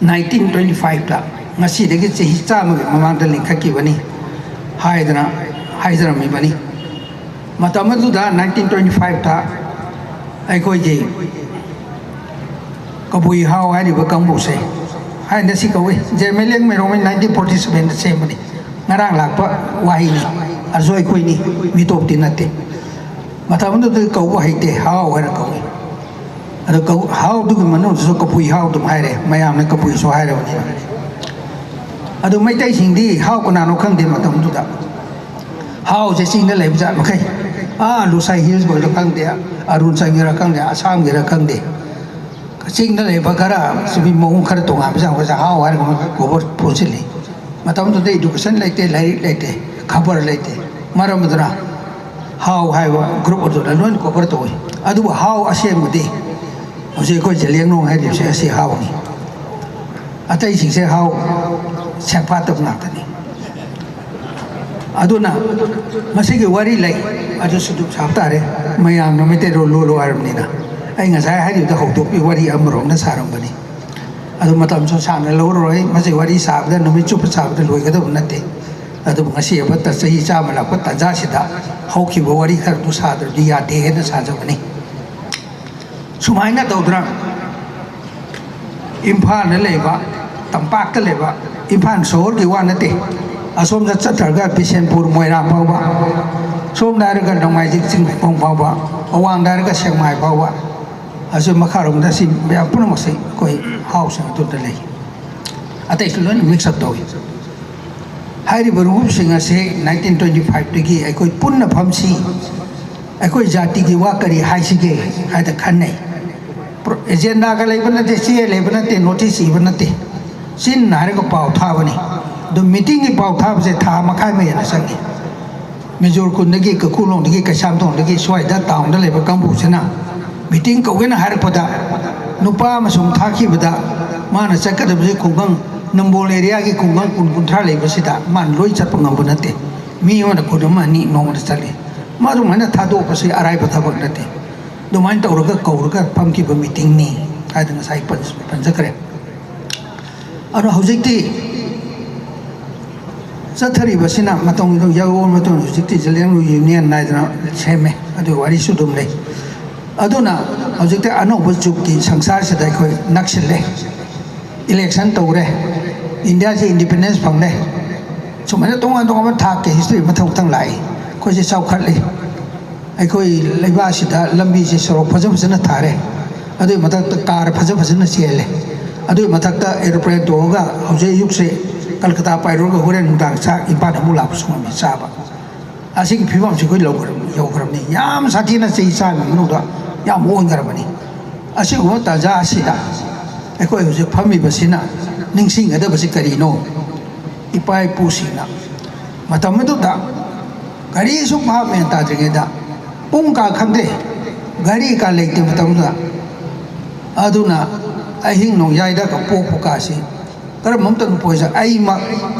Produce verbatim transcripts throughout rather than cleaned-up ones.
Nineteen twenty ꯐꯥꯏꯚꯇ, ꯉꯁꯤꯗꯒꯤ ꯆꯍꯤ ꯆꯥꯝꯃꯒꯤ ꯃꯃꯥꯡꯗ ꯂꯤꯡꯈꯠꯈꯤꯕꯅꯤ ꯍꯥꯏꯗꯅ ꯍꯥꯏꯖꯔꯝꯃꯤꯕꯅꯤ꯫ ꯃꯇꯝ ꯑꯗꯨꯗ, ꯅꯥꯏꯟꯇꯤꯟ ꯇ꯭ꯋꯦꯟꯇꯤ ꯐꯥꯏꯚꯇ, ꯑꯩꯈꯣꯏꯒꯤ ꯀꯕꯨꯏ ꯍꯥꯎ ꯍꯥꯏꯔꯤꯕ ꯀꯥꯡꯕꯨꯁꯦ, ꯍꯥꯏꯅ ꯁꯤ ꯀꯧꯏ, ꯖꯦꯃꯦꯂꯦꯡ ꯃꯩꯔꯣꯡꯃꯩ ꯅꯥꯏꯟꯇꯤꯟ ꯐꯣꯔꯇꯤ ꯁꯚꯦꯟꯗ ꯁꯦꯝꯕꯅꯤ꯫ ꯉꯔꯥꯡ ꯂꯥꯛꯄ ꯋꯥꯍꯩꯅꯤ꯫ ꯑꯗꯨꯁꯨ ꯑꯩꯈꯣꯏꯅꯤ, ꯃꯤꯇꯣꯞꯇꯤ ꯅꯠꯇꯦ꯫ ꯃꯇꯝ ꯑꯗꯨꯗ ꯀꯧꯕ ꯍꯩꯇꯦ, ꯍꯥꯎ ꯍꯥꯏꯅ ꯀꯧꯏ꯫ ꯑꯗꯣ ꯀꯧ-, ꯍꯥꯎꯗꯨꯒꯤ ꯃꯅꯨꯡꯗꯁꯨ ꯀꯕꯨꯏ ꯍꯥꯎ ꯑꯗꯨꯝ ꯍꯥꯏꯔꯦ, ꯃꯌꯥꯝꯅ ꯀꯕꯨꯏꯁꯨ ꯍꯥꯏꯔꯕꯅꯤꯅ꯫ ꯑꯗꯨ ꯃꯩꯇꯩꯁꯤꯡꯗꯤ ꯍꯥꯎ ꯀꯅꯥꯅꯣ ꯈꯪꯗꯦ ꯃꯇꯝꯗꯨꯗ꯫ ꯍꯥꯎꯁꯦ ꯆꯤꯡꯗ ꯂꯩꯕ ꯖꯥꯠ ꯃꯈꯩ, ꯑꯥ ꯂꯨꯁꯥꯏ ꯍꯤꯜꯁ ꯑꯣꯏꯔ ꯈꯪꯗꯦ, ꯑꯔꯨꯟ ꯆꯪꯉꯤꯔ ꯈꯪꯗꯦ, ꯑꯁꯥꯝꯒꯤꯔ ꯈꯪꯗꯦ, ꯆꯤꯡꯗ ꯂꯩꯕ ꯈꯔ ꯁꯤꯒꯤ ꯃꯑꯣꯡ ꯈꯔ ꯇꯣꯉꯥꯟꯕ ꯖꯥꯠ ꯃꯈꯩꯁꯦ ꯍꯥꯎ ꯍꯥꯏꯔꯒ ꯀꯧꯕ ꯄꯨꯟꯁꯤꯜꯂꯤ꯫ ꯃꯇꯝꯗꯨꯗ education ꯂꯩꯇꯦ, ꯂꯥꯏꯔꯤꯛ ꯂꯩꯇꯦ, ꯈꯕꯔ ꯂꯩꯇꯦ꯫ ꯃꯔꯝ ꯑꯗꯨꯅ ꯍꯥꯎ ꯍꯥꯏꯕ group ꯑꯗꯨꯅ ꯂꯣꯏꯅ cover ꯇꯧꯏ꯫ ꯑꯗꯨꯕꯨ ꯍꯥꯎ ꯑꯁꯦꯡꯕꯗꯤ ꯍꯧꯖꯤꯛ ꯑꯩꯈꯣꯏ ꯖꯦꯂꯤꯌꯥꯡꯔꯣꯡ ꯍꯥꯏꯔꯤꯕꯁꯦ, ꯑꯁꯤ ꯍꯥꯎꯅꯤ꯫ ꯑꯇꯩꯁꯤꯡꯁꯦ ꯍꯥꯎ ꯁꯦꯛꯐꯥꯠꯇꯕ ꯉꯥꯛꯇꯅꯤ꯫ ꯑꯗꯨꯅ ꯃꯁꯤꯒꯤ ꯋꯥꯔꯤ ꯂꯩ, ꯑꯗꯨꯁꯨ ꯑꯗꯨꯝ ꯁꯥꯕ ꯇꯥꯔꯦ꯫ ꯃꯌꯥꯝꯅ ꯃꯩꯇꯩꯂꯣꯟ ꯂꯣꯜꯂꯣ ꯍꯥꯏꯔꯕꯅꯤꯅ, ꯑꯩ ꯉꯁꯥꯏ ꯍꯥꯏꯔꯤꯕꯗ ꯍꯧꯗꯣꯛꯄꯤ ꯋꯥꯔꯤ ꯑꯃꯔꯣꯝꯗ ꯁꯥꯔꯝꯕꯅꯤ꯫ ꯑꯗꯨ ꯃꯇꯝꯁꯨ ꯁꯥꯡꯅ ꯂꯧꯔꯔꯣꯏ, ꯃꯁꯤ ꯋꯥꯔꯤ ꯁꯥꯕꯗ ꯅꯨꯃꯤꯠ ꯆꯨꯞꯄ ꯁꯥꯕꯗ ꯂꯣꯏꯒꯗꯕ ꯅꯠꯇꯦ꯫ ꯑꯗꯨꯕꯨ ꯉꯁꯤ ꯑꯃꯠꯇ ꯆꯍꯤ ꯆꯥꯝꯃ ꯂꯥꯛꯄ ꯇꯥꯟꯖꯥꯁꯤꯗ ꯍꯧꯈꯤꯕ ꯋꯥꯔꯤ ꯈꯔꯗꯨ ꯁꯥꯗ꯭ꯔꯗꯤ ꯌꯥꯗꯦ ꯍꯥꯏꯅ ꯁꯥꯖꯕꯅꯤ꯫ ꯁꯨꯃꯥꯏꯅ ꯇꯧꯗꯅ ꯏꯝꯐꯥꯜꯗ ꯂꯩꯕ, ꯇꯝꯄꯥꯛꯇ ꯂꯩꯕ, ꯏꯝꯐꯥꯜ ꯁꯣꯍꯣꯔꯒꯤ ꯋꯥ ꯅꯠꯇꯦ, ꯑꯁꯣꯝꯗ ꯆꯠꯇ꯭ꯔꯒ ꯕꯤꯁꯦꯟꯄꯨꯔ, ꯃꯣꯏꯔꯥꯡ ꯐꯥꯎꯕ, ꯁꯣꯝꯗ ꯍꯥꯏꯔꯒ ꯅꯣꯡꯃꯥꯏꯖꯤꯡ ꯆꯤꯡꯃꯩꯔꯣꯡ ꯐꯥꯎꯕ, ꯑꯋꯥꯡꯗ ꯍꯥꯏꯔꯒ ꯁꯦꯛꯃꯥꯏ ꯐꯥꯎꯕ, ꯑꯁꯤ ꯃꯈꯥꯔꯣꯝꯗ ꯁꯤ ꯃꯌꯥꯝ ꯄꯨꯝꯅꯃꯛꯁꯤ ꯑꯩꯈꯣꯏ ꯍꯥꯎꯁꯤꯡ ꯑꯗꯨꯗ ꯂꯩ꯫ ꯑꯇꯩꯁꯨ ꯂꯣꯏꯅ mix up ꯇꯧꯏ꯫ ꯍꯥꯏꯔꯤꯕ ꯔꯨꯞꯁꯤꯡ ꯑꯁꯤ ꯅꯥꯏꯟꯇꯤꯟ ꯇ꯭ꯋꯦꯟꯇꯤ ꯐꯥꯏꯚꯇꯒꯤ ꯑꯩꯈꯣꯏ ꯄꯨꯟꯅ ꯐꯝꯁꯤ, ꯑꯩꯈꯣꯏ ꯖꯥꯇꯤꯒꯤ ꯋꯥ ꯀꯔꯤ ꯍꯥꯏꯁꯤꯒꯦ ꯍꯥꯏꯗ ꯈꯟꯅꯩ꯫ ꯄ꯭ꯔꯣ-, ꯑꯦꯖꯦꯟꯗꯥꯒ ꯂꯩꯕ ꯅꯠꯇꯦ, ꯆꯦ ꯂꯩꯕ ꯅꯠꯇꯦ, ꯅꯣꯇꯤꯁ ꯏꯕ ꯅꯠꯇꯦ, ꯆꯤꯟꯅ ꯍꯥꯏꯔꯒ ꯄꯥꯎ ꯊꯥꯕꯅꯤ꯫ ꯑꯗꯨ ꯃꯤꯇꯤꯡꯒꯤ ꯄꯥꯎ ꯊꯥꯕꯁꯦ ꯊꯥ ꯃꯈꯥꯏ ꯑꯃ ꯍꯦꯟꯅ ꯆꯪꯉꯤ꯫ ꯃꯦꯖꯣꯔ ꯈꯨꯟꯗꯒꯤ, ꯀꯩꯀꯨꯂꯣꯡꯗꯒꯤ, ꯀꯩꯁꯥꯝꯊꯣꯡꯗꯒꯤ, ꯁ꯭ꯋꯥꯏꯗ ꯇꯥꯎꯟꯗ ꯂꯩꯕ ꯀꯥꯡꯕꯨꯁꯤꯅ ꯃꯤꯇꯤꯡ ꯀꯧꯒꯦꯅ ꯍꯥꯏꯔꯛꯄꯗ, ꯅꯨꯄꯥ ꯑꯃ ꯁꯨꯝ ꯊꯥꯈꯤꯕꯗ, ꯃꯥꯅ ꯆꯠꯀꯗꯕꯁꯦ ꯈꯨꯡꯒꯪ, ꯅꯝꯕꯣꯜ ꯑꯦꯔꯤꯌꯥꯒꯤ ꯈꯨꯡꯒꯪ ꯀꯨꯟ ꯀꯨꯟꯊ꯭ꯔꯥ ꯂꯩꯕꯁꯤꯗ ꯃꯥꯅ ꯂꯣꯏ ꯆꯠꯄ ꯉꯝꯕ ꯅꯠꯇꯦ꯫ ꯃꯤ ꯑꯃꯅ ꯈꯨꯟ ꯑꯃ ꯑꯅꯤ ꯅꯣꯡꯃꯗ ꯆꯠꯂꯤ꯫ ꯃꯗꯨꯃꯥꯏꯅ ꯊꯥꯗꯣꯛꯄꯁꯤ ꯑꯔꯥꯏꯕ ꯊꯕꯛ ꯅꯠꯇꯦ꯫ ꯑꯗꯨꯃꯥꯏꯅ ꯇꯧꯔꯒ ꯀꯧꯔꯒ ꯐꯝꯈꯤꯕ ꯃꯤꯇꯤꯡꯅꯤ ꯍꯥꯏꯗꯅ ꯉꯁꯥꯏ ꯄꯟ-, ꯄꯟꯖꯈ꯭ꯔꯦ꯫ ꯑꯗꯣ ꯍꯧꯖꯤꯛꯇꯤ ꯆꯠꯊꯔꯤꯕꯁꯤꯅ ꯃꯇꯝ ꯌꯧꯔꯕ ꯃꯇꯨꯡꯗ ꯍꯧꯖꯤꯛꯇꯤ ꯖꯦꯂꯦꯡꯂꯨ ꯌꯨꯅꯤꯌꯟ ꯍꯥꯏꯗꯅ ꯁꯦꯝꯃꯦ꯫ ꯑꯗꯨꯒꯤ ꯋꯥꯔꯤꯁꯨ ꯑꯗꯨꯝ ꯂꯩ꯫ ꯑꯗꯨꯅ ꯍꯧꯖꯤꯛꯇꯤ ꯑꯅꯧꯕ ꯖꯨꯒꯀꯤ ꯁꯪꯁꯥꯔꯁꯤꯗ ꯑꯩꯈꯣꯏ ꯅꯛꯁꯤꯜꯂꯦ꯫ ꯏꯂꯦꯛꯁꯟ ꯇꯧꯔꯦ, ꯏꯟꯗꯤꯌꯥꯁꯤ ꯏꯟꯗꯤꯄꯦꯟꯗꯦꯟꯁ ꯐꯪꯂꯦ꯫ ꯁꯨꯃꯥꯏꯅ ꯇꯣꯉꯥꯟ ꯇꯣꯉꯥꯟꯕ ꯊꯥꯛꯀꯤ ꯍꯤꯁꯇ꯭ꯔꯤ ꯃꯊꯪ ꯃꯊꯪ ꯂꯥꯛꯏ꯫ ꯑꯩꯈꯣꯏꯁꯦ ꯆꯥꯎꯈꯠꯂꯤ꯫ ꯑꯩꯈꯣꯏ ꯂꯩꯕꯥꯛꯁꯤꯗ ꯂꯝꯕꯤꯁꯦ ꯁꯣꯔꯣꯛ ꯐꯖ ꯐꯖꯅ ꯊꯥꯔꯦ꯫ ꯑꯗꯨꯒꯤ ꯃꯊꯛꯇ ꯀꯥꯔ ꯐꯖ ꯐꯖꯅ ꯆꯦꯜꯂꯦ꯫ ꯑꯗꯨꯒꯤ ꯃꯊꯛꯇ ꯑꯦꯔꯣꯄ꯭ꯂꯦꯟ ꯇꯣꯡꯉꯒ ꯍꯧꯖꯤꯛ ꯑꯌꯨꯛꯁꯦ ꯀꯜꯀꯇꯥ ꯄꯥꯏꯔꯨꯔꯒ ꯍꯣꯔꯦꯟ ꯅꯨꯡꯗꯥꯡ ꯆꯥꯛ ꯏꯝꯐꯥꯜꯗ ꯑꯃꯨꯛ ꯂꯥꯛꯄꯁꯨ ꯉꯝꯃꯤ ꯆꯥꯕ꯫ ꯑꯁꯤꯒꯤ ꯐꯤꯕꯝꯁꯤ ꯑꯩꯈꯣꯏ ꯂꯧꯈ꯭ꯔꯕꯅꯤ, ꯌꯧꯈ꯭ꯔꯕꯅꯤ꯫ ꯌꯥꯝ ꯁꯥꯊꯤꯅ ꯆꯍꯤ ꯆꯥꯝꯃꯒꯤ ꯃꯅꯨꯡꯗ ꯌꯥꯝ ꯑꯣꯟꯈ꯭ꯔꯕꯅꯤ꯫ ꯑꯁꯤꯒꯨꯝꯕ ꯇꯥꯟꯖꯥ ꯑꯁꯤꯗ ꯑꯩꯈꯣꯏ ꯍꯧꯖꯤꯛ ꯐꯝꯃꯤꯕꯁꯤꯅ ꯅꯤꯡꯁꯤꯡꯒꯗꯕꯁꯤ ꯀꯔꯤꯅꯣ? ꯏꯄꯥ ꯏꯄꯨꯁꯤꯡꯅ ꯃꯇꯝ ꯑꯗꯨꯗ ꯒꯥꯔꯤꯁꯨ ꯚꯥꯞ ꯃꯦꯟ ꯇꯥꯗ꯭ꯔꯤꯉꯩꯗ, ꯄꯨꯡ ꯀꯥ ꯈꯪꯗꯦ, ꯒꯥꯔꯤ ꯀꯥ ꯂꯩꯇꯦ ꯃꯇꯝꯗꯨꯗ꯫ ꯑꯗꯨꯅ ꯑꯍꯤꯡ ꯅꯣꯡꯌꯥꯏꯗ ꯄꯣꯛꯄ ꯀꯥꯁꯤ ꯀꯔꯝꯕ ꯃꯇꯝꯗ ꯄꯣꯛꯏꯁꯦ? ꯑꯩꯃꯛ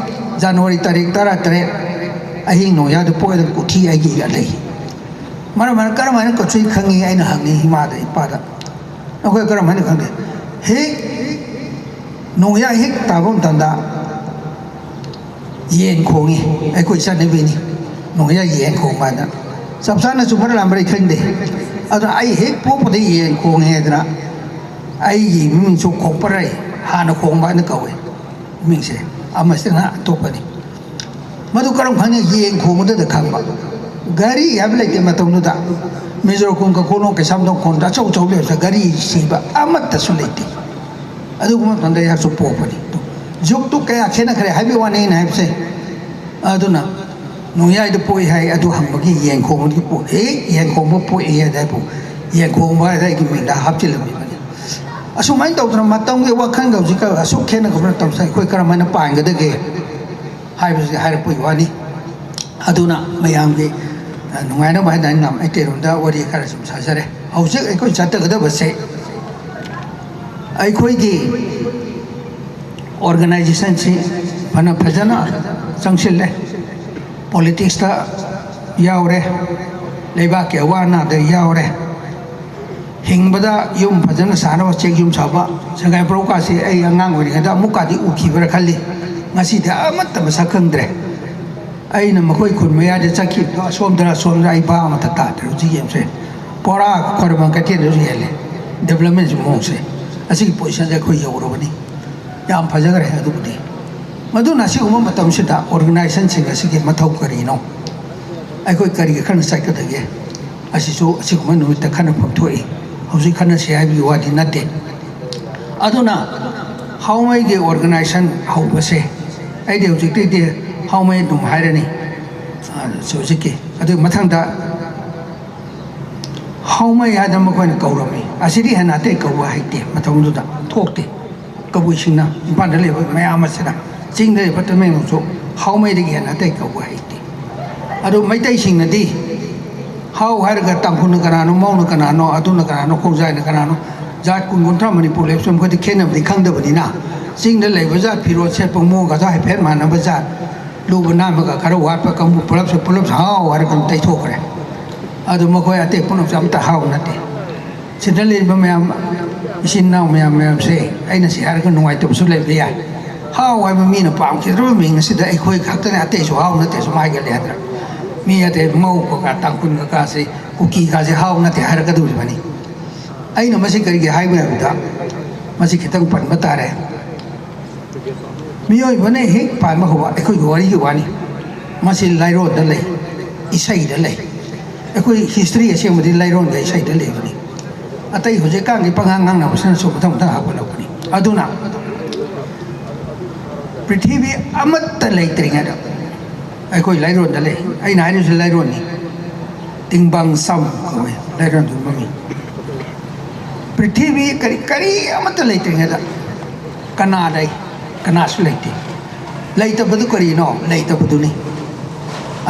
ꯖꯅꯋꯥꯔꯤ ꯇꯥꯔꯤꯛ ꯇꯔꯥꯇꯔꯦꯠ ꯑꯍꯤꯡ ꯅꯣꯡꯌꯥꯏꯗ ꯄꯣꯛꯑꯦꯗꯅ ꯀꯨꯊꯤ ꯑꯩꯒꯤ ꯂꯩ꯫ ꯃꯔꯝ ꯑꯣꯏꯅ ꯀꯔꯝ ꯍꯥꯏꯅ ꯀꯛꯆꯤꯡ ꯈꯪꯉꯤ? ꯑꯩꯅ ꯍꯪꯉꯤ ꯏꯃꯥꯗ, ꯏꯄꯥꯗ꯫ ꯑꯩꯈꯣꯏ ꯀꯔꯝ ꯍꯥꯏꯅ ꯈꯪꯒꯦ? ꯍꯦꯛ ꯅꯣꯡꯌꯥꯏ ꯍꯦꯛ ꯇꯥꯕ ꯃꯇꯝꯗ ꯌꯦꯟ ꯈꯣꯡꯉꯤ꯫ ꯑꯩꯈꯣꯏ ꯆꯠꯅꯕꯤꯅꯤ꯫ ꯅꯣꯡꯌꯥꯏ ꯌꯦꯟ ꯈꯣꯡꯕ ꯍꯥꯏꯅ꯫ ꯆꯞ ꯆꯥꯅ ꯆꯨꯝꯕ꯭ꯔꯥ ꯂꯥꯟꯕ꯭ꯔꯥ ꯑꯩ ꯈꯪꯗꯦ꯫ ꯑꯗꯨꯅ ꯑꯩ ꯍꯦꯛ ꯄꯣꯛꯄꯗ ꯌꯦꯟ ꯈꯣꯡꯉꯦ ꯍꯥꯏꯗꯅ ꯑꯩꯒꯤ ꯃꯃꯤꯡꯁꯨ ꯈꯣꯛꯄꯔꯩ, ꯍꯥꯟꯅ ꯈꯣꯡꯕ ꯍꯥꯏꯅ ꯀꯧꯋꯦ꯫ ꯃꯃꯤꯡꯁꯦ ꯑꯃꯁꯤꯅ ꯑꯇꯣꯞꯄꯅꯤ꯫ ꯃꯗꯨ ꯀꯔꯝ ꯈꯪꯉꯤ? ꯌꯦꯟ ꯈꯣꯡꯕꯗꯨꯗ ꯈꯪꯕ꯫ ꯒꯥꯔꯤ ꯍꯥꯏꯕ ꯂꯩꯇꯦ ꯃꯇꯝꯗꯨꯗ꯫ ꯃꯤꯖꯣꯔ ꯈꯣꯡ, ꯀꯈꯣꯡ ꯂꯣꯡ, ꯀꯩꯁꯥꯝꯊꯣꯡ ꯈꯣꯡꯗ ꯑꯆꯧ ꯑꯆꯧ ꯂꯩꯕꯁꯦ ꯒꯥꯔꯤ ꯁꯤꯕ ꯑꯃꯠꯇꯁꯨ ꯂꯩꯇꯦ꯫ ꯑꯗꯨꯒꯨꯝꯕ ꯃꯇꯝꯗ ꯑꯩꯍꯥꯛꯁꯨ ꯄꯣꯛꯄꯅꯤ꯫ ꯖꯨꯒꯇꯨ ꯀꯌꯥ ꯈꯦꯠꯅꯈ꯭ꯔꯦ ꯍꯥꯏꯕꯒꯤ ꯋꯥꯅꯤ ꯑꯩꯅ ꯍꯥꯏꯕꯁꯦ꯫ ꯑꯗꯨꯅ ꯅꯣꯡꯌꯥꯏꯗ ꯄꯣꯛꯏ ꯍꯥꯏ, ꯑꯗꯨ ꯍꯪꯕꯒꯤ ꯌꯦꯟ ꯈꯣꯡꯕꯗꯒꯤ ꯄꯣꯛꯏ, ꯌꯦꯟ ꯈꯣꯡꯕ ꯄꯣꯛꯏ ꯍꯥꯏꯗ ꯍꯥꯏꯕꯨ ꯌꯦꯟ ꯈꯣꯡꯕ ꯍꯥꯏꯗ ꯑꯩꯒꯤ ꯃꯤꯡꯗ ꯍꯥꯞꯆꯤꯜꯂꯝꯃꯤꯕꯅꯤ꯫ ꯑꯁꯨꯃꯥꯏꯅ ꯇꯧꯗꯅ ꯃꯇꯝꯒꯤ ꯋꯥꯈꯜꯒ ꯍꯧꯖꯤꯛꯀ ꯑꯁꯨꯛ ꯈꯦꯠꯅꯈ꯭ꯔꯕ ꯃꯇꯝꯁꯤꯗ ꯑꯩꯈꯣꯏ ꯀꯔꯝ ꯍꯥꯏꯅ ꯄꯥꯟꯒꯗꯒꯦ ꯍꯥꯏꯕꯁꯤ ꯍꯥꯏꯔꯛꯄꯒꯤ ꯋꯥꯅꯤ꯫ ꯑꯗꯨꯅ ꯃꯌꯥꯝꯒꯤ, ꯑ, ꯅꯨꯡꯉꯥꯏꯅꯕ ꯍꯥꯏꯅ ꯑꯩꯅ ꯃꯩꯇꯩꯔꯣꯟꯗ ꯋꯥꯔꯤ ꯈꯔ ꯁꯨꯝ ꯁꯥꯖꯔꯦ꯫ ꯍꯧꯖꯤꯛ ꯑꯩꯈꯣꯏ ꯆꯠꯇꯒꯗꯕꯁꯦ ꯑꯩꯈꯣꯏꯒꯤ ꯑꯣꯔꯒꯅꯥꯏꯖꯦꯁꯟꯁꯤ ꯐꯅ ꯐꯖꯅ ꯆꯪꯁꯤꯜꯂꯦ, ꯄꯣꯂꯤꯇꯤꯛꯁꯇ ꯌꯥꯎꯔꯦ, ꯂꯩꯕꯥꯛꯀꯤ ꯑꯋꯥ ꯑꯅꯥꯗ ꯌꯥꯎꯔꯦ꯫ ꯍꯤꯡꯕꯗ ꯌꯨꯝ ꯐꯖꯅ ꯁꯥꯅꯕ ꯆꯦꯛ ꯌꯨꯝ ꯁꯥꯕ ꯁꯉꯥꯏ ꯄ꯭ꯔꯧꯀꯥꯁꯤ ꯑꯩ ꯑꯉꯥꯡ ꯑꯣꯏꯔꯤꯉꯩꯗ ꯑꯃꯨꯛꯀꯗꯤ ꯎꯈꯤꯕ꯭ꯔꯥ ꯈꯜꯂꯤ꯫ ꯉꯁꯤꯗꯤ ꯑꯃꯠꯇ ꯃꯁꯛ ꯈꯪꯗ꯭ꯔꯦ꯫ ꯑꯩꯅ ꯃꯈꯣꯏ ꯈꯨꯟ ꯃꯌꯥꯏꯗ ꯆꯠꯈꯤꯕꯗꯣ ꯑꯁꯣꯝꯗꯔ ꯑꯁꯣꯝꯗꯔ ꯑꯩ ꯚꯥꯞ ꯑꯃꯠꯇ ꯇꯥꯗ꯭ꯔꯦ꯫ ꯍꯧꯖꯤꯛ ꯌꯦꯡꯁꯦ, ꯄꯨꯔꯥ ꯈ꯭ꯋꯥꯏꯔꯝꯕꯟ ꯀꯩꯊꯦꯜꯗꯁꯨ ꯍꯦꯜꯂꯦ ꯗꯦꯕꯂꯞꯃꯦꯟꯁꯤ ꯃꯑꯣꯡꯁꯦ꯫ ꯑꯁꯤꯒꯤ ꯄꯣꯖꯤꯁꯟꯁꯦ ꯑꯩꯈꯣꯏ ꯌꯧꯔꯕꯅꯤ꯫ ꯌꯥꯝ ꯐꯖꯈ꯭ꯔꯦ꯫ ꯑꯗꯨꯕꯨꯗꯤ ꯃꯗꯨꯅ ꯑꯁꯤꯒꯨꯝꯕ ꯃꯇꯝꯁꯤꯗ ꯑꯣꯔꯒꯅꯥꯏꯖꯦꯁꯟꯁꯤꯡ ꯑꯁꯤꯒꯤ ꯃꯊꯧ ꯀꯔꯤꯅꯣ? ꯑꯩꯈꯣꯏ ꯀꯔꯤꯒꯤ ꯈꯟꯅ ꯆꯠꯀꯗꯒꯦ? ꯑꯁꯤꯁꯨ ꯑꯁꯤꯒꯨꯝꯕ ꯅꯨꯃꯤꯠꯇ ꯈꯟꯅꯐꯝ ꯊꯣꯛꯏ꯫ ꯍꯧꯖꯤꯛ ꯈꯟꯅꯁꯤ ꯍꯥꯏꯕꯒꯤ ꯋꯥꯗꯤ ꯅꯠꯇꯦ꯫ ꯑꯗꯨꯅ ꯍꯥꯎꯃꯩꯒꯤ ꯑꯣꯔꯒꯅꯥꯏꯖꯦꯁꯟ ꯍꯧꯕꯁꯦ, ꯑꯩꯗꯤ ꯍꯧꯖꯤꯛꯇꯩꯗꯤ ꯍꯥꯎꯃꯩ ꯑꯗꯨꯝ ꯍꯥꯏꯔꯅꯤ꯫ ꯑ, ꯍꯧꯖꯤꯛꯀꯤ ꯑꯗꯨꯒꯤ ꯃꯊꯪꯗ ꯍꯥꯎꯃꯩ ꯍꯥꯏꯗꯅ ꯃꯈꯣꯏꯅ ꯀꯧꯔꯝꯃꯤ꯫ ꯑꯁꯤꯗꯤ ꯍꯦꯟꯅ ꯑꯇꯩ ꯀꯧꯕ ꯍꯩꯇꯦ, ꯃꯇꯝꯗꯨꯗ ꯊꯣꯛꯇꯦ꯫ ꯀꯕꯨꯏꯁꯤꯡꯅ, ꯏꯝꯐꯥꯜꯗ ꯂꯩꯕ ꯃꯌꯥꯝ ꯑꯁꯤꯅ, ꯆꯤꯡꯗ ꯂꯩꯕ ꯇꯃꯦꯡꯂꯣꯡꯁꯨ ꯍꯥꯎꯃꯩꯗꯒꯤ ꯍꯦꯟꯅ ꯑꯇꯩ ꯀꯧꯕ ꯍꯩꯇꯦ꯫ ꯑꯗꯨ ꯃꯩꯇꯩꯁꯤꯡꯅꯗꯤ ꯍꯥꯎ ꯍꯥꯏꯔꯒ ꯇꯥꯡꯈꯨꯜꯅ ꯀꯅꯥꯅꯣ, ꯃꯧꯅ ꯀꯅꯥꯅꯣ, ꯑꯗꯨꯅ ꯀꯅꯥꯅꯣ, ꯈꯣꯡꯖꯥꯏꯅ ꯀꯅꯥꯅꯣ, ꯖꯥꯠ ꯀꯨꯟ ꯀꯨꯟꯊ꯭ꯔꯥ ꯃꯅꯤꯄꯨꯔ ꯂꯩꯕꯁꯨ ꯃꯈꯣꯏꯗꯤ ꯈꯦꯠꯅꯕꯗꯤ ꯈꯪꯗꯕꯅꯤꯅ, ꯆꯤꯡꯗ ꯂꯩꯕ ꯖꯥꯠ ꯐꯤꯔꯣꯜ ꯁꯦꯠꯄ ꯃꯑꯣꯡꯒꯁꯨ ꯍꯥꯏꯐꯦꯠ ꯃꯥꯟꯅꯕ ꯖꯥꯠ, ꯂꯨꯕ ꯅꯥꯟꯕꯒ ꯈꯔ ꯋꯥꯠꯄ ꯀꯥꯡꯕꯨ ꯄꯨꯂꯞꯁꯨ, ꯄꯨꯂꯞꯁꯨ ꯍꯥꯎ ꯍꯥꯏꯔꯒ ꯑꯗꯨꯝ ꯇꯩꯊꯣꯛꯈ꯭ꯔꯦ꯫ ꯑꯗꯨ ꯃꯈꯣꯏ ꯑꯇꯩ ꯄꯨꯝꯅꯃꯛꯁꯨ ꯑꯝꯇ ꯍꯥꯎ ꯅꯠꯇꯦ꯫ ꯁꯤꯗ ꯂꯩꯔꯤꯕ ꯃꯌꯥꯝ, ꯏꯆꯤꯟ ꯏꯅꯥꯎ ꯃꯌꯥꯝ, ꯃꯌꯥꯝꯁꯦ ꯑꯩꯅ ꯁꯤ ꯍꯥꯏꯔꯒ ꯅꯨꯡꯉꯥꯏꯇꯕꯁꯨ ꯂꯩꯕ ꯌꯥꯏ꯫ ꯍꯥꯎ ꯍꯥꯏꯕ ꯃꯤꯅ ꯄꯥꯝꯈꯤꯗ꯭ꯔꯕ ꯃꯤꯡ ꯑꯁꯤꯗ ꯑꯩꯈꯣꯏ ꯈꯛꯇꯅꯦ, ꯑꯇꯩꯁꯨ ꯍꯥꯎ ꯅꯠꯇꯦ ꯁꯨꯝ ꯍꯥꯏꯒꯜꯂꯦ ꯍꯥꯏꯗꯅ꯫ ꯃꯤ ꯑꯇꯩ ꯃꯧ ꯀꯀꯥ, ꯇꯥꯡꯈꯨꯜ ꯀꯀꯥꯁꯦ, ꯀꯨꯀꯤ ꯀꯥꯁꯦ ꯍꯥꯎ ꯅꯠꯇꯦ ꯍꯥꯏꯔꯛꯀꯗꯧꯔꯤꯕꯅꯤ꯫ ꯑꯩꯅ ꯃꯁꯤ ꯀꯔꯤꯒꯤ ꯍꯥꯏꯕ ꯍꯥꯏꯕꯗ, ꯃꯁꯤ ꯈꯤꯇꯪ ꯄꯟꯕ ꯇꯥꯔꯦ꯫ ꯃꯤꯑꯣꯏꯕꯅ ꯍꯦꯛ ꯄꯥꯟꯕ ꯍꯧꯕ ꯑꯩꯈꯣꯏꯒꯤ ꯋꯥꯔꯤꯒꯤ ꯋꯥꯅꯤ꯫ ꯃꯁꯤ ꯂꯥꯏꯔꯣꯟꯗ ꯂꯩ, ꯏꯁꯩꯗ ꯂꯩ꯫ ꯑꯩꯈꯣꯏ ꯍꯤꯁꯇ꯭ꯔꯤ ꯑꯁꯦꯡꯕꯗꯤ ꯂꯥꯏꯔꯣꯟꯒ ꯏꯁꯩꯗ ꯂꯩꯕꯅꯤ꯫ ꯑꯇꯩ ꯍꯧꯖꯤꯛꯀꯥꯟꯒꯤ ꯄꯉꯥꯡ ꯉꯥꯡꯅꯕꯁꯤꯅꯁꯨ ꯃꯊꯪ ꯃꯊꯪ ꯍꯥꯞꯀꯠꯂꯛꯄꯅꯤ꯫ ꯑꯗꯨꯅ ꯄ꯭ꯔꯤꯊꯤꯕꯤ ꯑꯃꯠꯇ ꯂꯩꯇ꯭ꯔꯤꯉꯩꯗ ꯑꯩꯈꯣꯏ ꯂꯥꯏꯔꯣꯟꯗ ꯂꯩ꯫ ꯑꯩꯅ ꯍꯥꯏꯔꯤꯁꯤ ꯂꯥꯏꯔꯣꯟꯅꯤ꯫ ꯇꯤꯡꯕꯪ ꯁꯝ ꯀꯧꯏ ꯂꯥꯏꯔꯣꯟꯗꯨꯒꯤ ꯃꯃꯤꯡ꯫ ꯄ꯭ꯔꯤꯊꯤꯕꯤ ꯀꯔꯤ, ꯀꯔꯤ ꯑꯃꯠꯇ ꯂꯩꯇ꯭ꯔꯤꯉꯩꯗ ꯀꯅꯥ ꯂꯩ? ꯀꯅꯥꯁꯨ ꯂꯩꯇꯦ꯫ ꯂꯩꯇꯕꯗꯨ ꯀꯔꯤꯅꯣ? ꯂꯩꯇꯕꯗꯨꯅꯤ꯫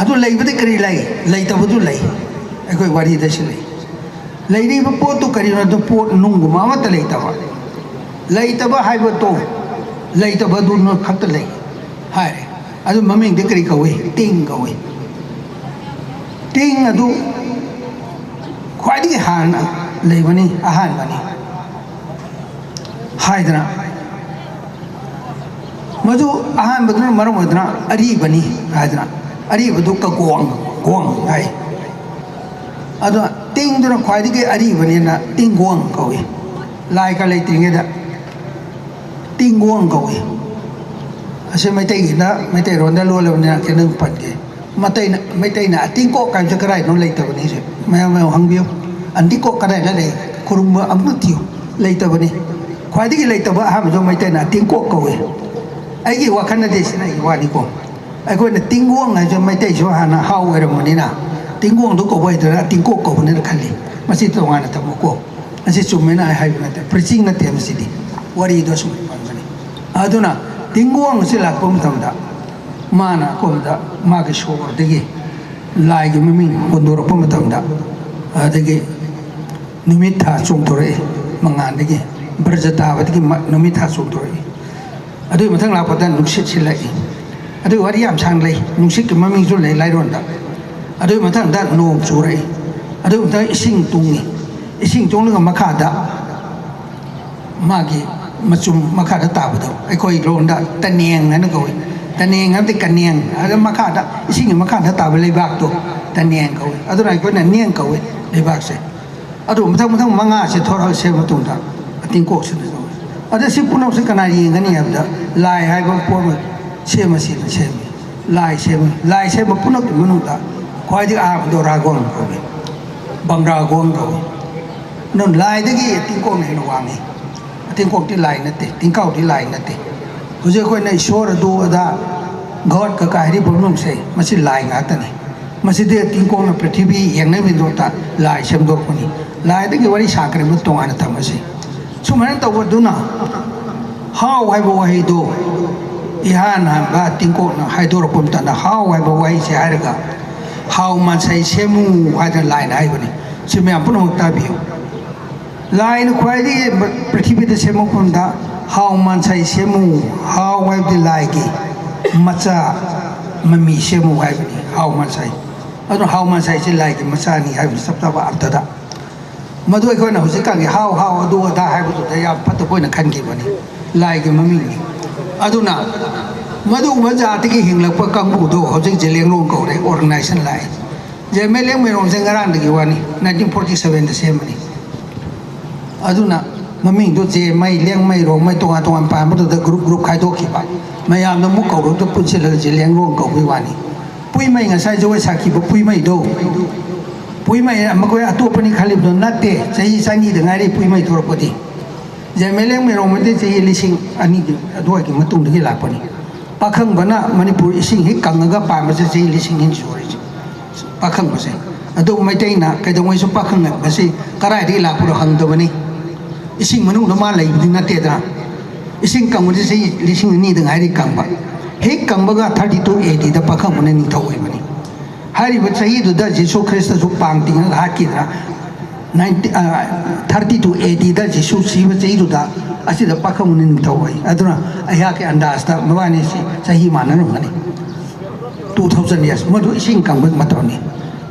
ꯑꯗꯨ ꯂꯩꯕꯗꯤ ꯀꯔꯤ ꯂꯩ? ꯂꯩꯇꯕꯗꯨ ꯂꯩ꯫ ꯑꯩꯈꯣꯏ ꯋꯥꯔꯤꯗꯁꯨ ꯂꯩ꯫ ꯂꯩꯔꯤꯕ ꯄꯣꯠꯇꯨ ꯀꯔꯤꯅꯣ? ꯑꯗꯨ ꯄꯣꯠ ꯅꯨꯡꯒꯨꯝꯕ ꯑꯃꯠꯇ ꯂꯩꯇꯕ꯫ ꯂꯩꯇꯕ ꯍꯥꯏꯕꯗꯣ, ꯂꯩꯇꯕꯗꯨ ꯈꯛꯇ ꯂꯩ ꯍꯥꯏꯔꯦ꯫ ꯑꯗꯨ ꯃꯃꯤꯡꯗꯤ ꯀꯔꯤ ꯀꯧꯏ? ꯇꯤꯡ ꯀꯧꯏ꯫ ꯇꯤꯡ ꯑꯗꯨ ꯈ꯭ꯋꯥꯏꯗꯒꯤ ꯍꯥꯟꯅ ꯂꯩꯕꯅꯤ, ꯑꯍꯥꯟꯕꯅꯤ ꯍꯥꯏꯗꯅ, ꯃꯗꯨ ꯑꯍꯥꯟꯕꯗꯨꯅ ꯃꯔꯝ ꯑꯣꯏꯗꯅ ꯑꯔꯤꯕꯅꯤ ꯍꯥꯏꯗꯅ, ꯑꯔꯤꯕꯗꯨ ꯀꯒꯣꯡ, ꯒꯣꯡ ꯍꯥꯏ꯫ ꯑꯗꯣ ꯇꯤꯡꯗꯨꯅ ꯈ꯭ꯋꯥꯏꯗꯒꯤ ꯑꯔꯤꯕꯅꯤꯅ ꯇꯤꯡꯒꯣꯡ ꯀꯧꯏ꯫ ꯂꯥꯏꯒ ꯂꯩꯇ꯭ꯔꯤꯉꯩꯗ ꯇꯤꯡꯒꯣꯡ ꯀꯧꯏ꯫ ꯑꯁꯤ ꯃꯩꯇꯩꯒꯤꯅ, ꯃꯩꯇꯩꯔꯣꯟꯗ ꯂꯣꯜꯂꯕꯅꯤꯅ ꯈꯤꯇꯪ ꯄꯟꯒꯦ꯫ ꯃꯇꯩꯅ, ꯃꯩꯇꯩꯅ ꯑꯇꯤꯡꯀꯣꯛ ꯍꯥꯏꯕꯁꯦ ꯀꯗꯥꯏꯗꯅꯣ ꯂꯩꯇꯕꯅꯤ? ꯁꯦ ꯃꯌꯥꯝ, ꯃꯌꯥꯝ ꯍꯪꯕꯤꯌꯨ꯫ ꯑꯇꯤꯡꯀꯣꯛ ꯀꯗꯥꯏꯗ ꯂꯩ? ꯈꯨꯔꯨꯝꯕ ꯑꯝꯇ ꯊꯤꯌꯨ꯫ ꯂꯩꯇꯕꯅꯤ꯫ ꯈ꯭ꯋꯥꯏꯗꯒꯤ ꯂꯩꯇꯕ ꯑꯍꯥꯟꯕꯗꯣ ꯃꯩꯇꯩꯅ ꯑꯇꯤꯡꯀꯣꯛ ꯀꯧꯏ꯫ ꯑꯩꯒꯤ ꯋꯥꯈꯜꯅꯗꯤ ꯁꯤꯅ ꯑꯩꯒꯤ ꯋꯥꯅꯤꯀꯣ꯫ ꯑꯩꯈꯣꯏꯅ ꯇꯤꯡꯒꯣꯡ ꯍꯥꯏꯁꯦ ꯃꯩꯇꯩꯁꯨ ꯍꯥꯟꯅ ꯍꯥꯎ ꯑꯣꯏꯔꯝꯕꯅꯤꯅ ꯇꯤꯡꯒꯣꯡꯗꯣ ꯀꯧꯕ ꯍꯩꯇꯗꯅ ꯇꯤꯡꯀꯣꯛ ꯀꯧꯕꯅꯤꯅ ꯈꯜꯂꯤ꯫ ꯃꯁꯤ ꯇꯣꯉꯥꯟꯅ ꯊꯝꯃꯨꯀꯣ꯫ ꯃꯁꯤ ꯆꯨꯝꯃꯦꯅ ꯑꯩ ꯍꯥꯏꯕ ꯅꯠꯇꯦ, preaching ꯅꯠꯇꯦ ꯃꯁꯤꯗꯤ, ꯋꯥꯔꯤꯗꯣ ꯁꯨꯝ ꯄꯟꯕꯅꯤ꯫ ꯑꯗꯨꯅ ꯇꯤꯡꯒꯣꯡ ꯑꯁꯤ ꯂꯥꯛꯄ ꯃꯇꯝꯗ ꯃꯥꯅ ꯑꯀꯣꯟꯕꯗ ꯃꯥꯒꯤ ꯁꯣꯔꯗꯒꯤ ꯂꯥꯏꯒꯤ ꯃꯃꯤꯡ ꯍꯣꯟꯗꯣꯔꯛꯄ ꯃꯇꯝꯗ, ꯑꯗꯒꯤ ꯅꯨꯃꯤꯠ ꯊꯥ ꯆꯣꯡꯊꯣꯔꯛꯏ꯫ ꯃꯉꯥꯜꯗꯒꯤ, ꯕ꯭ꯔꯖ ꯇꯥꯕꯗꯒꯤ ꯃ-, ꯅꯨꯃꯤꯠ ꯊꯥ ꯆꯣꯡꯊꯣꯔꯛꯏ꯫ ꯑꯗꯨꯒꯤ ꯃꯊꯪ ꯂꯥꯛꯄꯗ ꯅꯨꯡꯁꯤꯠ ꯁꯤꯜꯂꯛꯏ꯫ ꯑꯗꯨꯒꯤ ꯋꯥꯔꯤ ꯌꯥꯝ ꯁꯥꯡꯅ ꯂꯩ꯫ ꯅꯨꯡꯁꯤꯠꯀꯤ ꯃꯃꯤꯡꯁꯨ ꯂꯩ ꯂꯥꯏꯔꯣꯟꯗ꯫ ꯑꯗꯨꯒꯤ ꯃꯊꯪꯗ ꯅꯣꯡ ꯆꯨꯔꯛꯏ꯫ ꯑꯗꯨꯒꯤ ꯃꯊꯪ ꯏꯁꯤꯡ ꯇꯨꯡꯉꯤ꯫ ꯏꯁꯤꯡ ꯇꯨꯡꯂꯒ ꯃꯈꯥꯗ ꯃꯥꯒꯤ ꯃꯆꯨꯝ ꯃꯈꯥꯗ ꯇꯥꯕꯗꯣ ꯑꯩꯈꯣꯏ ꯂꯣꯟꯗ ꯇꯅꯦꯡ ꯍꯥꯏꯅ ꯀꯧꯏ꯫ ꯇꯅꯦꯡ ꯍꯥꯏꯕꯗꯤ ꯀꯅꯦꯡ, ꯑꯗ ꯃꯈꯥꯗ, ꯏꯁꯤꯡꯒꯤ ꯃꯈꯥꯗ ꯇꯥꯕ ꯂꯩꯕꯥꯛꯇꯣ ꯇꯅꯦꯡ ꯀꯧꯏ꯫ ꯑꯗꯨꯅ ꯑꯩꯈꯣꯏꯅ ꯅꯦꯡ ꯀꯧꯏ ꯂꯩꯕꯥꯛꯁꯦ꯫ ꯑꯗꯨ ꯃꯊꯪ ꯃꯊꯪ ꯃꯉꯥꯁꯦ ꯊꯣꯔꯛꯑ ꯁꯦꯝꯕ ꯃꯇꯨꯡꯗ ꯑꯇꯤꯡꯀꯣꯛꯁꯤꯅ ꯇꯧꯏ꯫ ꯑꯗ ꯁꯤ ꯄꯨꯝꯅꯃꯛꯁꯦ ꯀꯅꯥ ꯌꯦꯡꯒꯅꯤ ꯍꯥꯏꯕꯗ, ꯂꯥꯏ ꯍꯥꯏꯕ ꯄꯣꯠ ꯑꯃ ꯁꯦꯝꯃ ꯁꯦꯝꯃ ꯁꯦꯝꯃꯤ꯫ ꯂꯥꯏ ꯁꯦꯝꯃꯤ꯫ ꯂꯥꯏ ꯁꯦꯝꯕ ꯄꯨꯝꯅꯃꯛꯀꯤ ꯃꯅꯨꯡꯗ ꯈ꯭ꯋꯥꯏꯗꯒꯤ ꯑꯍꯥꯟꯕꯗꯣ ꯔꯥꯒꯣꯟ ꯀꯧꯏ, ꯕꯪꯒ꯭ꯔꯥꯒꯣꯟ ꯀꯧꯏ꯫ ꯑꯗꯨꯅ ꯂꯥꯏꯗꯒꯤ ꯇꯤꯡꯀꯣꯛꯅ ꯍꯦꯟꯅ ꯋꯥꯡꯉꯤ꯫ ꯇꯤꯡꯀꯣꯛꯇꯤ ꯂꯥꯏ ꯅꯠꯇꯦ, ꯇꯤꯡꯀꯥꯎꯗꯤ ꯂꯥꯏ ꯅꯠꯇꯦ꯫ ꯍꯧꯖꯤꯛ ꯑꯩꯈꯣꯏꯅ ꯏꯁꯣꯔ ꯑꯗꯨ ꯑꯗꯥ, God ꯀꯀꯥ ꯍꯥꯏꯔꯤꯕ ꯄꯨꯝꯅꯃꯛꯁꯦ, ꯃꯁꯤ ꯂꯥꯏ ꯉꯥꯛꯇꯅꯤ꯫ ꯃꯁꯤꯗꯤ ꯇꯤꯡꯀꯣꯛꯅ ꯄ꯭ꯔꯤꯊꯤꯕꯤ ꯌꯦꯡꯅꯕꯒꯤꯗꯃꯛꯇ ꯂꯥꯏ ꯁꯦꯝꯗꯣꯔꯛꯄꯅꯤ꯫ ꯂꯥꯏꯗꯒꯤ ꯋꯥꯔꯤ ꯁꯥꯈ꯭ꯔꯦ, ꯃꯗꯨ ꯇꯣꯉꯥꯟꯅ ꯊꯝꯃꯁꯤ꯫ ꯁꯨꯃꯥꯏꯅ ꯇꯧꯕꯗꯨꯅ ꯍꯥꯎ ꯍꯥꯏꯕ ꯋꯥꯍꯩꯗꯣ ꯏꯍꯥꯟ ꯍꯥꯟꯕ ꯇꯤꯡꯀꯣꯛꯅ ꯍꯥꯏꯗꯣꯔꯛꯄ ꯃꯇꯝꯗ ꯍꯥꯎ ꯍꯥꯏꯕ ꯋꯥꯍꯩꯁꯦ ꯍꯥꯏꯔꯒ ꯍꯥꯎ ꯃꯥꯟꯁꯥꯏ ꯁꯦꯝꯃꯨ ꯍꯥꯏꯗꯅ ꯂꯥꯏꯅ ꯍꯥꯏꯕꯅꯤ꯫ ꯁꯤ ꯃꯌꯥꯝ ꯄꯨꯝꯅꯃꯛ ꯇꯥꯕꯤꯌꯨ꯫ ꯂꯥꯏꯅ ꯈ꯭ꯋꯥꯏꯗꯒꯤ ꯄ꯭ꯔꯤꯊꯤꯕꯤꯗ ꯁꯦꯝꯃꯛꯄ ꯃꯇꯝꯗ ꯍꯥꯎ ꯃꯥꯟꯁꯥꯏ ꯁꯦꯝꯃꯨ, ꯍꯥꯎ ꯍꯥꯏꯕꯗꯤ ꯂꯥꯏꯒꯤ ꯃꯆꯥ ꯃꯃꯤ ꯁꯦꯝꯃꯨ ꯍꯥꯏꯕꯅꯤ ꯍꯥꯎ ꯃꯥꯟꯁꯥꯏ꯫ ꯑꯗꯨꯅ ꯍꯥꯎ ꯃꯥꯟꯁꯥꯏꯁꯦ ꯂꯥꯏꯒꯤ ꯃꯆꯥꯅꯤ ꯍꯥꯏꯕ ꯆꯞ ꯆꯥꯕ ꯑꯔꯊꯗ꯫ ꯃꯗꯨ ꯑꯩꯈꯣꯏꯅ ꯍꯧꯖꯤꯛꯀꯥꯟꯒꯤ ꯍꯥꯎ ꯍꯥꯎ ꯑꯗꯨ ꯑꯗꯥ ꯍꯥꯏꯕꯗꯨꯗ ꯌꯥꯝ ꯐꯠꯇꯕ ꯑꯣꯏꯅ ꯈꯟꯈꯤꯕꯅꯤ, ꯂꯥꯏꯒꯤ ꯃꯃꯤꯡꯅꯤ꯫ ꯑꯗꯨꯅ ꯃꯗꯨꯒꯨꯝꯕ ꯖꯥꯇꯤꯒꯤ ꯍꯤꯡꯂꯛꯄ ꯀꯥꯡꯕꯨꯗꯣ ꯍꯧꯖꯤꯛ ꯖꯦꯂꯦꯡꯔꯣꯡ ꯀꯧꯔꯦ, ꯑꯣꯔꯒꯅꯥꯏꯖꯦꯁꯟ ꯂꯥꯛꯑꯦ꯫ ꯖꯦꯃꯩ ꯂꯦꯡꯃꯩꯔꯣꯡꯁꯦ ꯉꯔꯥꯡꯗꯒꯤ ꯋꯥꯅꯤ, ꯅꯥꯏꯟꯇꯤꯟ ꯐꯣꯔꯇꯤ ꯁꯚꯦꯟꯗ ꯁꯦꯝꯕꯅꯤ꯫ ꯑꯗꯨꯅ ꯃꯃꯤꯡꯗꯣ ꯖꯦꯃꯩ ꯂꯦꯡꯃꯩ ꯔꯣꯡꯃꯩ ꯇꯣꯉꯥꯟ ꯇꯣꯉꯥꯟ ꯄꯥꯟꯕꯗꯨꯗ ꯒ꯭ꯔꯨꯞ ꯒ꯭ꯔꯨꯞ ꯈꯥꯏꯗꯣꯛꯈꯤꯕ꯫ ꯃꯌꯥꯝꯅ ꯑꯃꯨꯛ ꯀꯧꯔꯒ ꯄꯨꯟꯁꯤꯜꯂꯒ ꯖꯦꯂꯦꯡꯔꯣꯡ ꯀꯧꯕꯩ ꯋꯥꯅꯤ꯫ ꯄꯨꯏꯃꯩ, ꯉꯁꯥꯏ ꯖꯒꯣꯏ ꯁꯥꯈꯤꯕ ꯄꯨꯏꯃꯩꯗꯣ, ꯄꯨꯏꯃꯩ ꯃꯈꯣꯏ ꯑꯇꯣꯞꯄꯅꯤ ꯈꯜꯂꯤꯕꯗꯣ ꯅꯠꯇꯦ꯫ ꯆꯍꯤ ꯆꯅꯤꯗ ꯉꯥꯏꯔꯤ ꯄꯨꯏꯃꯩ ꯊꯣꯔꯛꯄꯗꯤ꯫ ꯖꯦꯃꯩ ꯂꯦꯡꯃꯩ ꯔꯣꯡꯃꯩꯗꯤ ꯆꯍꯤ ꯂꯤꯁꯤꯡ ꯑꯅꯤꯒꯤ ꯑꯗꯨꯋꯥꯏꯒꯤ ꯃꯇꯨꯡꯗꯒꯤ ꯂꯥꯛꯄꯅꯤ꯫ ꯄꯥꯈꯪꯕꯅ ꯃꯅꯤꯄꯨꯔ ꯏꯁꯤꯡ ꯍꯦꯛ ꯀꯪꯉꯒ ꯄꯥꯟꯕꯁꯦ ꯆꯍꯤ ꯂꯤꯁꯤꯡ ꯑꯅꯤ ꯁꯨꯔꯤꯁꯦ, ꯄꯥꯈꯪꯕꯁꯦ꯫ ꯑꯗꯨ ꯃꯩꯇꯩꯅ ꯀꯩꯗꯧꯉꯩꯁꯨ ꯄꯥꯈꯪ ꯃꯁꯤ ꯀꯗꯥꯏꯗꯒꯤ ꯂꯥꯛꯄꯅꯣ ꯍꯪꯗꯕꯅꯤ꯫ ꯏꯁꯤꯡ ꯃꯅꯨꯡꯗ ꯃꯥ ꯂꯩꯕꯗꯤ ꯅꯠꯇꯦꯗꯅ꯫ ꯏꯁꯤꯡ ꯀꯪꯕꯗꯤ ꯆꯍꯤ ꯂꯤꯁꯤꯡ ꯑꯅꯤꯗ ꯉꯥꯏꯔꯤ ꯀꯪꯕ꯫ ꯍꯦꯛ ꯀꯪꯕꯒ ꯊꯥꯔꯇꯤ ꯇꯨ ꯑꯦ ꯗꯤꯗ ꯄꯥꯈꯪꯕꯅ ꯅꯤꯡꯊꯧ ꯑꯣꯏꯕꯅꯤ꯫ ꯍꯥꯏꯔꯤꯕ ꯆꯍꯤꯗꯨꯗ ꯖꯤꯁꯨ ꯈ꯭ꯔꯤꯁꯇꯁꯨ ꯄꯥꯡ ꯇꯤꯡꯉꯒ ꯍꯥꯠꯈꯤꯗꯅ, ꯅꯥꯏꯟꯇꯤ, ꯊꯥꯔꯇꯤ ꯇꯨ ꯑꯦ ꯗꯤꯗ ꯖꯤꯁꯨ ꯁꯤꯕ ꯆꯍꯤꯗꯨꯗ ꯑꯁꯤꯗ ꯄꯥꯈꯪꯕꯅ ꯅꯤꯡꯊꯧ ꯑꯣꯏ꯫ ꯑꯗꯨꯅ ꯑꯩꯍꯥꯛꯀꯤ ꯑꯟꯗꯥꯖꯇ ꯃꯕꯥꯅꯤꯁꯤ ꯆꯍꯤ ꯃꯥꯟꯅꯔꯝꯒꯅꯤ꯫ Two thousand years. ꯃꯗꯨ ꯏꯁꯤꯡ ꯀꯪꯕ ꯃꯇꯝꯅꯤ꯫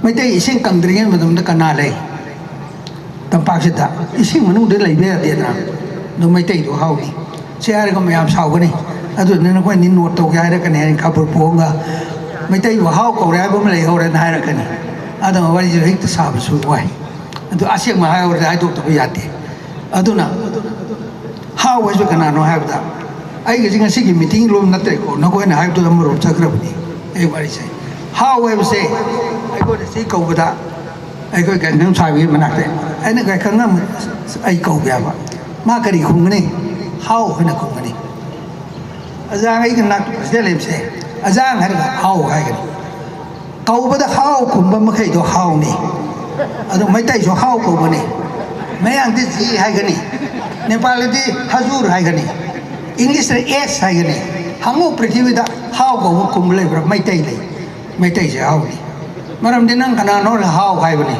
ꯃꯩꯇꯩ ꯏꯁꯤꯡ ꯀꯪꯗ꯭ꯔꯤꯉꯩ ꯃꯇꯝꯗ ꯀꯅꯥ ꯂꯩ? ꯇꯝꯄꯥꯛꯁꯤꯗ ꯏꯁꯤꯡ ꯃꯅꯨꯡꯗ ꯂꯩꯕ ꯌꯥꯗꯦꯗꯅ꯫ ꯑꯗꯨ ꯃꯩꯇꯩꯗꯣ ꯍꯥꯎꯅꯤ꯫ ꯁꯤ ꯍꯥꯏꯔꯒ ꯃꯌꯥꯝ ꯁꯥꯎꯒꯅꯤ꯫ ꯑꯗꯨꯅ ꯅꯈꯣꯏꯅꯤ ꯅꯣꯠ ꯇꯧꯒꯦ ꯍꯥꯏꯔꯛꯀꯅꯤ, ꯍꯥꯏꯅ ꯈꯕꯔ ꯄꯣꯡꯒ ꯃꯩꯇꯩꯕꯨ ꯍꯥꯎ ꯀꯧꯔꯦ ꯍꯥꯏꯕ ꯑꯃ ꯂꯩꯍꯧꯔꯦꯅ ꯍꯥꯏꯔꯛꯀꯅꯤ꯫ ꯑꯗꯨꯅ ꯋꯥꯔꯤꯁꯦ ꯍꯦꯛꯇ ꯁꯥꯕꯁꯨ ꯋꯥꯏ꯫ ꯑꯗꯨ ꯑꯁꯦꯡꯕ ꯍꯥꯏꯍꯧꯔꯗꯤ ꯍꯥꯏꯗꯣꯛꯇꯕ ꯌꯥꯗꯦ꯫ ꯑꯗꯨꯅ ꯍꯥꯎ ꯍꯥꯏꯁꯨ ꯀꯅꯥꯅꯣ ꯍꯥꯏꯕꯗ, ꯑꯩꯒꯤꯁꯤ ꯉꯁꯤꯒꯤ ꯃꯤꯇꯤꯡ ꯂꯣꯝ ꯅꯠꯇ꯭ꯔꯦꯀꯣ, ꯅꯈꯣꯏꯅ ꯍꯥꯏꯕꯗꯨꯗ ꯑꯃꯔꯣꯝ ꯆꯠꯈ꯭ꯔꯕꯅꯤ ꯑꯩ ꯋꯥꯔꯤꯁꯦ꯫ ꯍꯥꯎ ꯍꯥꯏꯕꯁꯦ ꯑꯩꯈꯣꯏꯅ ꯁꯤ ꯀꯧꯕꯗ, ꯑꯩꯈꯣꯏ ꯒꯥꯏꯈꯪ ꯁꯥꯕꯒꯤ ꯃꯅꯥꯛꯇ ꯑꯩꯅ ꯒꯥꯏꯈꯪ ꯑꯃ ꯑꯩ ꯀꯧꯒꯦ ꯍꯥꯏꯕ꯫ ꯃꯥ ꯀꯔꯤ ꯈꯨꯝꯒꯅꯤ? ꯍꯥꯎ ꯍꯥꯏꯅ ꯈꯨꯝꯒꯅꯤ꯫ ꯑꯖꯥꯡ ꯑꯩꯒꯤ ꯅꯥꯛꯇ ꯄ꯭ꯔꯁꯤꯗꯦꯟ ꯂꯩꯕꯁꯦ, ꯑꯖꯥꯡ ꯍꯥꯏꯔꯒ ꯍꯥꯎ ꯍꯥꯏꯒꯅꯤ꯫ ꯀꯧꯕꯗ ꯍꯥꯎ ꯈꯨꯝꯕ ꯃꯈꯩꯗꯣ ꯍꯥꯎꯅꯤ꯫ ꯑꯗꯨ ꯃꯩꯇꯩꯁꯨ ꯍꯥꯎ ꯀꯧꯕꯅꯤ꯫ ꯃꯌꯥꯡꯗꯤ ꯖꯤ ꯍꯥꯏꯒꯅꯤ꯫ ꯅꯦꯄꯥꯂꯤꯗꯤ ꯍꯖꯨꯔ ꯍꯥꯏꯒꯅꯤ꯫ ꯏꯪꯂꯤꯁꯇ ꯑꯦꯁ ꯍꯥꯏꯒꯅꯤ꯫ ꯍꯪꯉꯨ ꯄ꯭ꯔꯤꯊꯤꯕꯤꯗ ꯍꯥꯎ ꯀꯧꯕ ꯈꯨꯝꯕ ꯂꯩꯕ꯭ꯔꯥ? ꯃꯩꯇꯩ ꯂꯩ꯫ ꯃꯩꯇꯩꯁꯦ ꯍꯥꯎꯅꯤ꯫ ꯃꯔꯝꯗꯤ ꯅꯪ ꯀꯅꯥꯅꯣ ꯍꯥꯎ ꯍꯥꯏꯕꯅꯤ꯫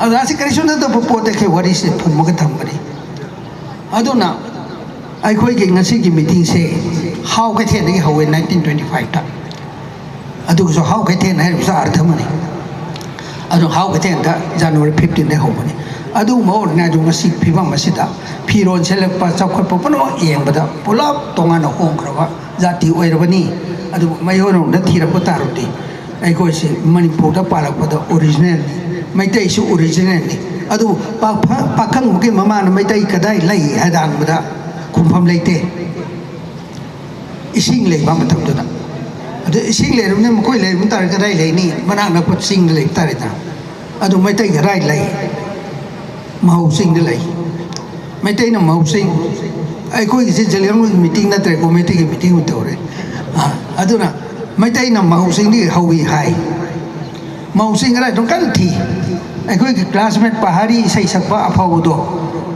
ꯑꯗꯨꯅ ꯑꯁꯤ ꯀꯔꯤꯁꯨ ꯅꯠꯇꯕ ꯄꯣꯠꯇ ꯑꯩꯈꯣꯏ ꯋꯥꯔꯤꯁꯦ ꯐꯨꯝꯃꯒ ꯊꯝꯕꯅꯤ꯫ ꯑꯗꯨꯅ ꯑꯩꯈꯣꯏꯒꯤ ꯉꯁꯤꯒꯤ ꯃꯤꯇꯤꯡꯁꯦ ꯍꯥꯎ ꯀꯩꯊꯦꯜꯗꯒꯤ ꯍꯧꯋꯦ, ꯅꯥꯏꯟꯇꯤꯟ ꯇ꯭ꯋꯦꯟꯇꯤ ꯐꯥꯏꯚꯇ꯫ ꯑꯗꯨꯒꯤꯁꯨ ꯍꯥꯎ ꯀꯩꯊꯦꯜ ꯍꯥꯏꯔꯤꯕꯁꯨ ꯑꯥꯔꯊ ꯑꯃꯅꯤ꯫ ꯑꯗꯨ ꯍꯥꯎ ꯀꯩꯊꯦꯜꯗ ꯖꯅꯋꯥꯔꯤ ꯐꯤꯐꯇꯤꯟꯗꯒꯤ ꯍꯧꯕꯅꯤ꯫ ꯑꯗꯨꯒꯨꯝꯕ ꯑꯣꯏꯔꯤꯉꯩꯗ ꯉꯁꯤ ꯐꯤꯕꯝ ꯑꯁꯤꯗ ꯐꯤꯔꯣꯜ ꯁꯦꯠꯂꯛꯄ, ꯆꯥꯎꯈꯠꯄ ꯄꯨꯝꯅꯃꯛ ꯌꯦꯡꯕꯗ ꯄꯨꯂꯞ ꯇꯣꯉꯥꯟꯅ ꯍꯣꯡꯈ꯭ꯔꯕ ꯖꯥꯇꯤ ꯑꯣꯏꯔꯕꯅꯤ꯫ ꯑꯗꯨꯕꯨ ꯃꯩꯍꯧꯔꯣꯟꯗ ꯊꯤꯔꯛꯄ ꯇꯥꯔꯕꯗꯤ ꯑꯩꯈꯣꯏꯁꯤ ꯃꯅꯤꯄꯨꯔꯗ ꯄꯥꯜꯂꯛꯄꯗ ꯑꯣꯔꯤꯖꯤꯅꯦꯜꯅꯤ, ꯃꯩꯇꯩꯁꯨ ꯑꯣꯔꯤꯖꯤꯅꯦꯜꯅꯤ꯫ ꯑꯗꯨꯕꯨ ꯄꯥꯈ-, ꯄꯥꯈꯪꯕꯒꯤ ꯃꯃꯥꯅ ꯃꯩꯇꯩ ꯀꯗꯥꯏ ꯂꯩ ꯍꯥꯏꯅ ꯍꯪꯕꯗ ꯈꯨꯝꯐꯝ ꯂꯩꯇꯦ꯫ ꯏꯁꯤꯡ ꯂꯩꯕ ꯃꯇꯝꯗꯨꯗ꯫ ꯑꯗꯨ ꯏꯁꯤꯡ ꯂꯩꯔꯕꯅꯤꯅ ꯃꯈꯣꯏ ꯂꯩꯕ ꯇꯥꯔꯦ, ꯀꯗꯥꯏ ꯂꯩꯅꯤ? ꯃꯅꯥꯛ ꯅꯛꯄ ꯆꯤꯡꯗ ꯂꯩꯕ ꯇꯥꯔꯦꯗꯅ꯫ ꯑꯗꯨ ꯃꯩꯇꯩ ꯀꯗꯥꯏ ꯂꯩ? ꯃꯍꯧ ꯆꯤꯡꯗ ꯂꯩ꯫ ꯃꯩꯇꯩꯅ ꯃꯍꯧ ꯆꯤꯡ, ꯑꯩꯈꯣꯏꯒꯤꯁꯦ ꯖꯦꯂꯤꯌꯥꯡꯔꯣꯡꯒꯤ ꯃꯤꯇꯤꯡ ꯅꯠꯇ꯭ꯔꯦꯀꯣ, ꯃꯩꯇꯩꯒꯤ ꯃꯤꯇꯤꯡ ꯑꯣꯏꯅ ꯇꯧꯔꯦ꯫ ꯑ, ꯑꯗꯨꯅ ꯃꯩꯇꯩꯅ ꯃꯍꯧ ꯆꯤꯡꯗꯒꯤ ꯍꯧꯏ ꯍꯥꯏ꯫ ꯃꯍꯧ ꯆꯤꯡ ꯀꯗꯥꯏꯗꯅꯣ ꯀꯟꯅ ꯊꯤ꯫ ꯑꯩꯈꯣꯏꯒꯤ ꯀ꯭ꯂꯥꯁꯃꯦꯠ ꯄꯍꯥꯔꯤ ꯏꯁꯩ ꯁꯛꯄ ꯑꯐꯥꯎꯕꯗꯣ,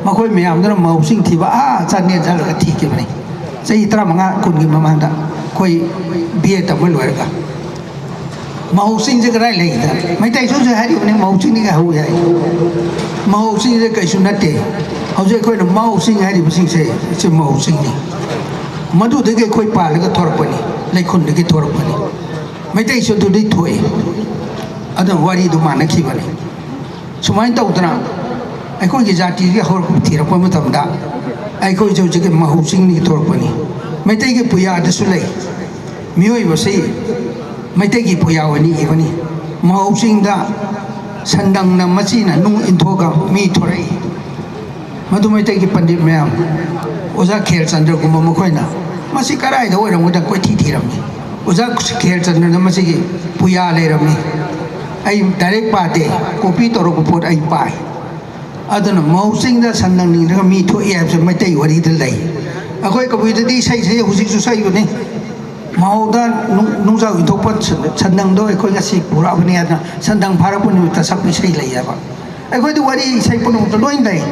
ꯃꯈꯣꯏ ꯃꯌꯥꯝꯗꯨꯅ ꯃꯍꯧ ꯆꯤꯡ ꯊꯤꯕ ꯑꯥ ꯆꯥꯟꯗꯦꯜ ꯆꯠꯂꯒ ꯊꯤꯈꯤꯕꯅꯤ꯫ ꯆꯍꯤ ꯇꯔꯥꯃꯉꯥ, ꯀꯨꯟꯒꯤ ꯃꯃꯥꯡꯗ ꯑꯩꯈꯣꯏ ꯕꯤ ꯑꯦ ꯇꯝꯕ ꯂꯣꯏꯔꯒ꯫ ꯃꯍꯧ ꯆꯤꯡꯁꯦ ꯀꯗꯥꯏ ꯂꯩꯒꯦ? ꯃꯩꯇꯩꯁꯨ ꯍꯧꯖꯤꯛ ꯍꯥꯏꯔꯤꯕꯅꯤ, ꯃꯍꯧ ꯆꯤꯡꯗꯒꯤ ꯍꯧꯏ ꯍꯥꯏ꯫ ꯃꯍꯧ ꯆꯤꯡꯁꯦ ꯀꯩꯁꯨ ꯅꯠꯇꯦ꯫ ꯍꯧꯖꯤꯛ ꯑꯩꯈꯣꯏꯅ ꯃꯍꯧ ꯆꯤꯡ ꯍꯥꯏꯔꯤꯕꯁꯤꯡꯁꯦ, ꯁꯤ ꯃꯍꯧ ꯆꯤꯡꯅꯤ꯫ ꯃꯗꯨꯗꯒꯤ ꯑꯩꯈꯣꯏ ꯄꯥꯜꯂꯒ ꯊꯣꯔꯛꯄꯅꯤ, ꯂꯩꯈꯨꯜꯗꯒꯤ ꯊꯣꯔꯛꯄꯅꯤ꯫ ꯃꯩꯇꯩꯁꯨ ꯑꯗꯨꯗꯩ ꯊꯣꯛꯏ꯫ ꯑꯗꯨꯅ ꯋꯥꯔꯤꯗꯨ ꯃꯥꯟꯅꯈꯤꯕꯅꯤ꯫ ꯁꯨꯃꯥꯏꯅ ꯇꯧꯗꯅ ꯑꯩꯈꯣꯏꯒꯤ ꯖꯥꯇꯤꯒꯤ ꯍꯧꯔꯛꯐꯝ ꯊꯤꯔꯛꯄ ꯃꯇꯝꯗ ꯑꯩꯈꯣꯏꯁꯨ ꯍꯧꯖꯤꯛꯀꯤ ꯃꯍꯧ ꯆꯤꯡꯗꯒꯤ ꯊꯣꯔꯛꯄꯅꯤ꯫ ꯃꯩꯇꯩꯒꯤ ꯄꯨꯌꯥꯗꯁꯨ ꯂꯩ꯫ ꯃꯤꯑꯣꯏꯕꯁꯤ ꯃꯩꯇꯩꯒꯤ ꯄꯨꯌꯥ ꯑꯣꯏꯅ ꯏꯕꯅꯤ꯫ ꯃꯍꯧ ꯆꯤꯡꯗ ꯁꯟꯗꯪꯅ ꯃꯆꯤꯅ ꯅꯨꯡ ꯏꯟꯊꯣꯛꯑꯒ ꯃꯤ ꯊꯣꯔꯛꯏ꯫ ꯃꯗꯨ ꯃꯩꯇꯩꯒꯤ ꯄꯟꯗꯤꯠ ꯃꯌꯥꯝ, ꯑꯣꯖꯥ ꯈꯦꯔꯆꯟꯗ꯭ꯔꯒꯨꯝꯕ ꯃꯈꯣꯏꯅ ꯃꯁꯤ ꯀꯗꯥꯏꯗ ꯑꯣꯏꯔꯝꯒꯗ ꯀꯣꯏꯊꯤ ꯊꯤꯔꯝꯃꯤ꯫ ꯑꯣꯖꯥ ꯈꯦꯔꯆꯟꯗ꯭ꯔꯅ ꯃꯁꯤꯒꯤ ꯄꯨꯌꯥ ꯂꯩꯔꯝꯃꯤ꯫ ꯑꯩ ꯗꯥꯏꯔꯦꯛ ꯄꯥꯗꯦ, ꯀꯣꯄꯤ ꯇꯧꯔꯛꯄ ꯄꯣꯠ ꯑꯩ ꯄꯥꯏ꯫ ꯑꯗꯨꯅ ꯃꯍꯧ ꯆꯤꯡꯗ ꯁꯟꯗꯪ ꯅꯤꯡꯗ꯭ꯔꯒ ꯃꯤ ꯊꯣꯛꯏ ꯍꯥꯏꯕꯁꯦ ꯃꯩꯇꯩ ꯋꯥꯔꯤꯗ ꯂꯩ꯫ ꯑꯩꯈꯣꯏ ꯀꯕꯨꯏꯗꯗꯤ ꯏꯁꯩꯁꯦ ꯍꯧꯖꯤꯛꯁꯨ ꯁꯛꯏꯕꯅꯤ꯫ ꯃꯍꯧꯗ ꯅꯨꯡ-, ꯅꯨꯡꯖꯥꯎ ꯏꯟꯊꯣꯛꯄ ꯁꯟꯗꯪꯗꯣ ꯑꯩꯈꯣꯏ ꯉꯁꯤ ꯄꯨꯔꯛꯑꯕꯅꯤ ꯍꯥꯏꯗꯅ ꯁꯟꯗꯪ ꯐꯥꯔꯛꯄ ꯅꯨꯃꯤꯠꯇ ꯁꯛꯄ ꯏꯁꯩ ꯂꯩꯌꯦꯕ꯫ ꯑꯩꯈꯣꯏꯗꯤ ꯋꯥꯔꯤ ꯏꯁꯩ ꯄꯨꯝꯅꯃꯛꯇ ꯂꯣꯏ ꯂꯩ꯫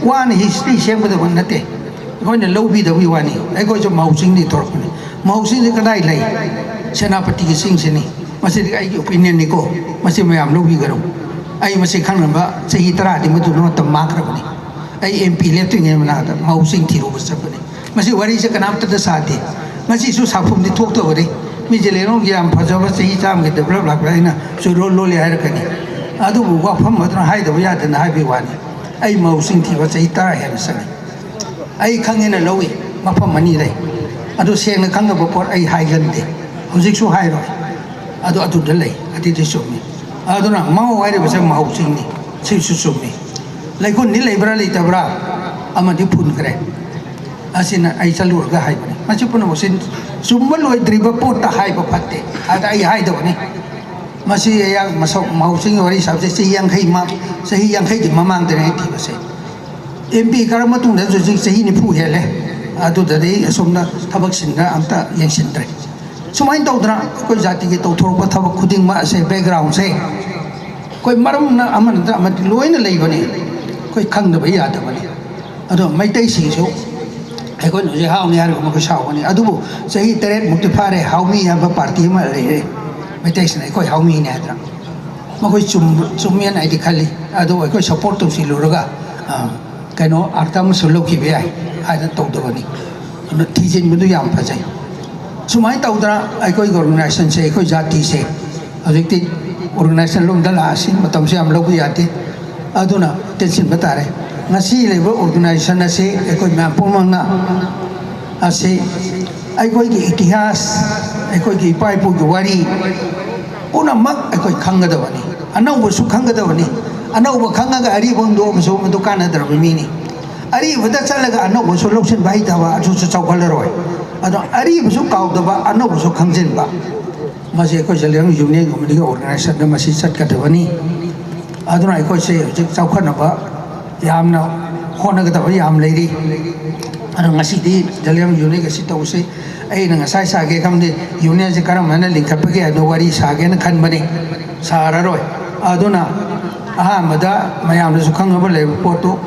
ꯋꯥꯅ ꯍꯤꯁꯇ꯭ꯔꯤ ꯁꯦꯝꯒꯗꯕ ꯅꯠꯇꯦ꯫ ꯑꯩꯈꯣꯏꯅ ꯂꯧꯕꯤꯗꯕꯒꯤ ꯋꯥꯅꯤ꯫ ꯑꯩꯈꯣꯏꯁꯨ ꯃꯍꯧ ꯆꯤꯡꯗꯒꯤ ꯊꯣꯔꯛꯄꯅꯤ꯫ ꯃꯍꯧ ꯆꯤꯡꯁꯤ ꯀꯗꯥꯏ ꯂꯩ? ꯁꯦꯅꯥꯄꯇꯤꯒꯤ ꯆꯤꯡꯁꯤꯅꯤ꯫ ꯃꯁꯤꯗꯤ ꯑꯩꯒꯤ ꯑꯣꯄꯤꯅꯤꯌꯟꯅꯤꯀꯣ꯫ ꯃꯁꯤ ꯃꯌꯥꯝ ꯂꯧꯕꯤꯒꯅꯨ꯫ ꯑꯩ ꯃꯁꯤ ꯈꯪꯅꯕ ꯆꯍꯤ ꯇꯔꯥꯗꯤ ꯃꯗꯨꯅ ꯃꯇꯝ ꯃꯥꯡꯈ꯭ꯔꯕꯅꯤ꯫ ꯑꯩ ꯑꯦꯝ ꯄꯤ ꯂꯦꯞꯇ꯭ꯔꯤꯉꯩ ꯃꯅꯥꯛꯇ ꯃꯍꯧ ꯆꯤꯡ ꯊꯤꯔꯨꯕ ꯆꯠꯄꯅꯤ꯫ ꯃꯁꯤ ꯋꯥꯔꯤꯁꯦ ꯀꯅꯥꯝꯇꯗ ꯁꯥꯗꯦ꯫ ꯃꯁꯤꯁꯨ ꯁꯥꯐꯝꯗꯤ ꯊꯣꯛꯇꯕꯅꯤ꯫ ꯃꯤꯁꯦ ꯂꯩꯔꯣꯡꯒꯤ ꯌꯥꯝ ꯐꯖꯕ ꯆꯍꯤ ꯆꯥꯝꯃꯒꯤ ꯗꯦꯕꯂꯞ ꯂꯥꯛꯄ꯭ꯔꯥ ꯍꯥꯏꯅ ꯆꯨꯔꯣꯜ ꯂꯣꯜꯂꯦ ꯍꯥꯏꯔꯛꯀꯅꯤ꯫ ꯑꯗꯨꯕꯨ ꯋꯥꯐꯝ ꯑꯗꯨꯅ ꯍꯥꯏꯗꯕ ꯌꯥꯗꯅ ꯍꯥꯏꯕꯒꯤ ꯋꯥꯅꯤ꯫ ꯑꯩ ꯃꯧꯁꯤꯡ ꯊꯤꯕ ꯆꯍꯤ ꯇꯔꯥ ꯍꯦꯟꯅ ꯆꯪꯉꯤ꯫ ꯑꯩ ꯈꯪꯉꯦꯅ ꯂꯧꯏ, ꯃꯐꯝ ꯑꯅꯤ ꯂꯩ꯫ ꯑꯗꯨ ꯁꯦꯡꯅ ꯈꯪꯗꯕ ꯄꯣꯠ ꯑꯩ ꯍꯥꯏꯒꯟꯗꯦ, ꯍꯧꯖꯤꯛꯁꯨ ꯍꯥꯏꯔꯣꯏ꯫ ꯑꯗꯨ ꯑꯗꯨꯗ ꯂꯩ, ꯑꯗꯨꯗꯤ ꯆꯨꯝꯃꯤ꯫ ꯑꯗꯨꯅ ꯃꯧ ꯍꯥꯏꯔꯤꯕꯁꯦ ꯃꯍꯧꯁꯤꯡꯅꯤ, ꯁꯤꯁꯨ ꯆꯨꯝꯃꯤ꯫ ꯂꯩꯈꯨꯟꯗꯤ ꯂꯩꯕ꯭ꯔꯥ ꯂꯩꯇꯕ꯭ꯔꯥ? ꯑꯃꯗꯤ ꯐꯨꯟꯈ꯭ꯔꯦ꯫ ꯑꯁꯤꯅ ꯑꯩ ꯆꯠꯂꯨꯔꯒ ꯍꯥꯏꯕꯅꯤ꯫ ꯃꯁꯤ ꯄꯨꯝꯅꯃꯛꯁꯤ ꯆꯨꯝꯕ ꯂꯣꯏꯗ꯭ꯔꯤꯕ ꯄꯣꯠꯇ ꯍꯥꯏꯕ ꯐꯠꯇꯦ꯫ ꯑꯗ ꯑꯩ ꯍꯥꯏꯗꯕꯅꯤ꯫ ꯃꯁꯤ ꯑꯩꯍꯥꯛ ꯃꯁꯧ-, ꯃꯍꯧꯁꯤꯡꯒꯤ ꯋꯥꯔꯤ ꯁꯥꯕꯁꯦ ꯆꯍꯤ ꯌꯥꯡꯈꯩ ꯃ-, ꯆꯍꯤ ꯌꯥꯡꯈꯩꯒꯤ ꯃꯃꯥꯡꯗꯅꯦ ꯑꯩ ꯊꯤꯕꯁꯦ꯫ ꯑꯦꯝ ꯄꯤ ꯀꯥꯔ ꯃꯇꯨꯡꯗ ꯍꯧꯖꯤꯛ ꯆꯍꯤ ꯅꯤꯐꯨ ꯍꯦꯜꯂꯦ꯫ ꯑꯗꯨꯗꯗꯤ ꯑꯁꯣꯝꯗ ꯊꯕꯛ ꯁꯤꯟꯗ ꯑꯝꯇ ꯌꯦꯡꯁꯤꯟꯗ꯭ꯔꯦ꯫ ꯁꯨꯃꯥꯏꯅ ꯇꯧꯗꯅ ꯑꯩꯈꯣꯏ ꯖꯥꯇꯤꯒꯤ ꯇꯧꯊꯣꯔꯛꯄ ꯊꯕꯛ ꯈꯨꯗꯤꯡꯃꯛ ꯑꯁꯦ, ꯕꯦꯛꯒ꯭ꯔꯥꯎꯟꯁꯦ ꯑꯩꯈꯣꯏ ꯃꯔꯝꯅ ꯑꯃ ꯅꯠꯇ꯭ꯔ ꯑꯃꯗꯤ ꯂꯣꯏꯅ ꯂꯩꯕꯅꯤ꯫ ꯑꯩꯈꯣꯏ ꯈꯪꯗꯕ ꯌꯥꯗꯕꯅꯤ꯫ ꯑꯗꯣ ꯃꯩꯇꯩꯁꯤꯡꯁꯨ ꯑꯩꯈꯣꯏꯅ ꯍꯧꯖꯤꯛ ꯍꯥꯎꯅꯤ ꯍꯥꯏꯔꯒ ꯃꯈꯣꯏ ꯁꯥꯎꯒꯅꯤ꯫ ꯑꯗꯨꯕꯨ ꯆꯍꯤ ꯇꯔꯦꯠꯃꯨꯛꯇꯤ ꯐꯥꯔꯦ, ꯍꯥꯎꯃꯤ ꯍꯥꯏꯕ ꯄꯥꯔꯇꯤ ꯑꯃ ꯂꯩꯔꯦ꯫ ꯃꯩꯇꯩꯁꯤꯡꯅ ꯑꯩꯈꯣꯏ ꯍꯥꯎꯃꯤꯅꯦ ꯍꯥꯏꯗꯅ꯫ ꯃꯈꯣꯏ ꯆꯨꯝ-, ꯆꯨꯝꯃꯦꯅ ꯑꯩꯗꯤ ꯈꯜꯂꯤ꯫ ꯑꯗꯨꯕꯨ ꯑꯩꯈꯣꯏ ꯁꯞꯄꯣꯔꯠ ꯇꯧꯁꯤꯜꯂꯨꯔꯒ, ꯑ, ꯀꯩꯅꯣ ꯑꯥꯔꯊ ꯑꯃꯁꯨ ꯂꯧꯈꯤꯕ ꯌꯥꯏ ꯍꯥꯏꯗꯅ ꯇꯧꯗꯕꯅꯤ꯫ ꯑꯗꯨꯅ ꯊꯤꯖꯤꯟꯕꯗꯨ ꯌꯥꯝ ꯐꯖꯩ꯫ ꯁꯨꯃꯥꯏꯅ ꯇꯧꯗꯅ ꯑꯩꯈꯣꯏꯒꯤ ꯑꯣꯔꯒꯅꯥꯏꯖꯦꯁꯟꯁꯦ, ꯑꯩꯈꯣꯏ ꯖꯥꯇꯤꯁꯦ ꯍꯧꯖꯤꯛꯇꯤ ꯑꯣꯔꯒꯅꯥꯏꯖꯦꯁꯟ ꯂꯣꯝꯗ ꯂꯥꯛꯑꯁꯤ, ꯃꯇꯝꯁꯨ ꯌꯥꯝ ꯂꯧꯕ ꯌꯥꯗꯦ꯫ ꯑꯗꯨꯅ ꯇꯦꯟꯁꯤꯟꯕ ꯇꯥꯔꯦ꯫ ꯉꯁꯤ ꯂꯩꯕ ꯑꯣꯔꯒꯅꯥꯏꯖꯦꯁꯟ ꯑꯁꯤ ꯑꯩꯈꯣꯏ ꯃꯌꯥꯝ ꯄꯨꯝꯅꯃꯛꯅ ꯑꯁꯤ ꯑꯩꯈꯣꯏꯒꯤ ꯏꯇꯤꯍꯥꯁ, ꯑꯩꯈꯣꯏꯒꯤ ꯏꯄꯥ ꯏꯄꯨꯒꯤ ꯋꯥꯔꯤ ꯄꯨꯝꯅꯃꯛ ꯑꯩꯈꯣꯏ ꯈꯪꯒꯗꯕꯅꯤ꯫ ꯑꯅꯧꯕꯁꯨ ꯈꯪꯒꯗꯕꯅꯤ꯫ ꯑꯅꯧꯕ ꯈꯪꯉꯒ ꯑꯔꯤꯕ ꯍꯨꯟꯗꯣꯛꯑꯕꯁꯨ ꯃꯗꯨ ꯀꯥꯟꯅꯗ꯭ꯔꯕ ꯃꯤꯅꯤ꯫ ꯑꯔꯤꯕꯗ ꯆꯠꯂꯒ ꯑꯅꯧꯕꯁꯨ ꯂꯧꯁꯤꯟꯕ ꯍꯩꯇꯕ ꯑꯗꯨꯁꯨ ꯆꯥꯎꯈꯠꯂꯔꯣꯏ꯫ ꯑꯗꯣ ꯑꯔꯤꯕꯁꯨ ꯀꯥꯎꯗꯕ, ꯑꯅꯧꯕꯁꯨ ꯈꯪꯖꯤꯟꯕ, ꯃꯁꯤ ꯑꯩꯈꯣꯏ ꯖꯂꯤꯌꯥꯡ ꯌꯨꯅꯤꯌꯟ ꯑꯃꯗꯤ ꯑꯣꯔꯒꯅꯥꯏꯖꯦꯁꯟꯗ ꯃꯁꯤ ꯆꯠꯀꯗꯕꯅꯤ꯫ ꯑꯗꯨꯅ ꯑꯩꯈꯣꯏꯁꯦ ꯍꯧꯖꯤꯛ ꯆꯥꯎꯈꯠꯅꯕ ꯌꯥꯝꯅ ꯍꯣꯠꯅꯒꯗꯕ ꯌꯥꯝ ꯂꯩꯔꯤ꯫ ꯑꯗꯣ ꯉꯁꯤꯗꯤ ꯖꯂꯤꯌꯥꯡ ꯌꯨꯅꯤꯌꯟ ꯑꯁꯤ ꯇꯧꯁꯤ꯫ ꯑꯩꯅ ꯉꯁꯥꯏ ꯁꯥꯒꯦ ꯈꯪꯗꯦ, ꯌꯨꯅꯤꯌꯟꯁꯦ ꯀꯔꯝ ꯍꯥꯏꯅ ꯂꯤꯡꯈꯠꯄꯒꯦ ꯍꯥꯏꯕꯗꯣ ꯋꯥꯔꯤ ꯁꯥꯒꯦꯅ ꯈꯟꯕꯅꯤ, ꯁꯥꯔꯔꯣꯏ꯫ ꯑꯗꯨꯅ ꯑꯍꯥꯟꯕꯗ ꯃꯌꯥꯝꯅꯁꯨ ꯈꯪꯅꯕ ꯂꯩꯕ ꯄꯣꯠꯇꯨ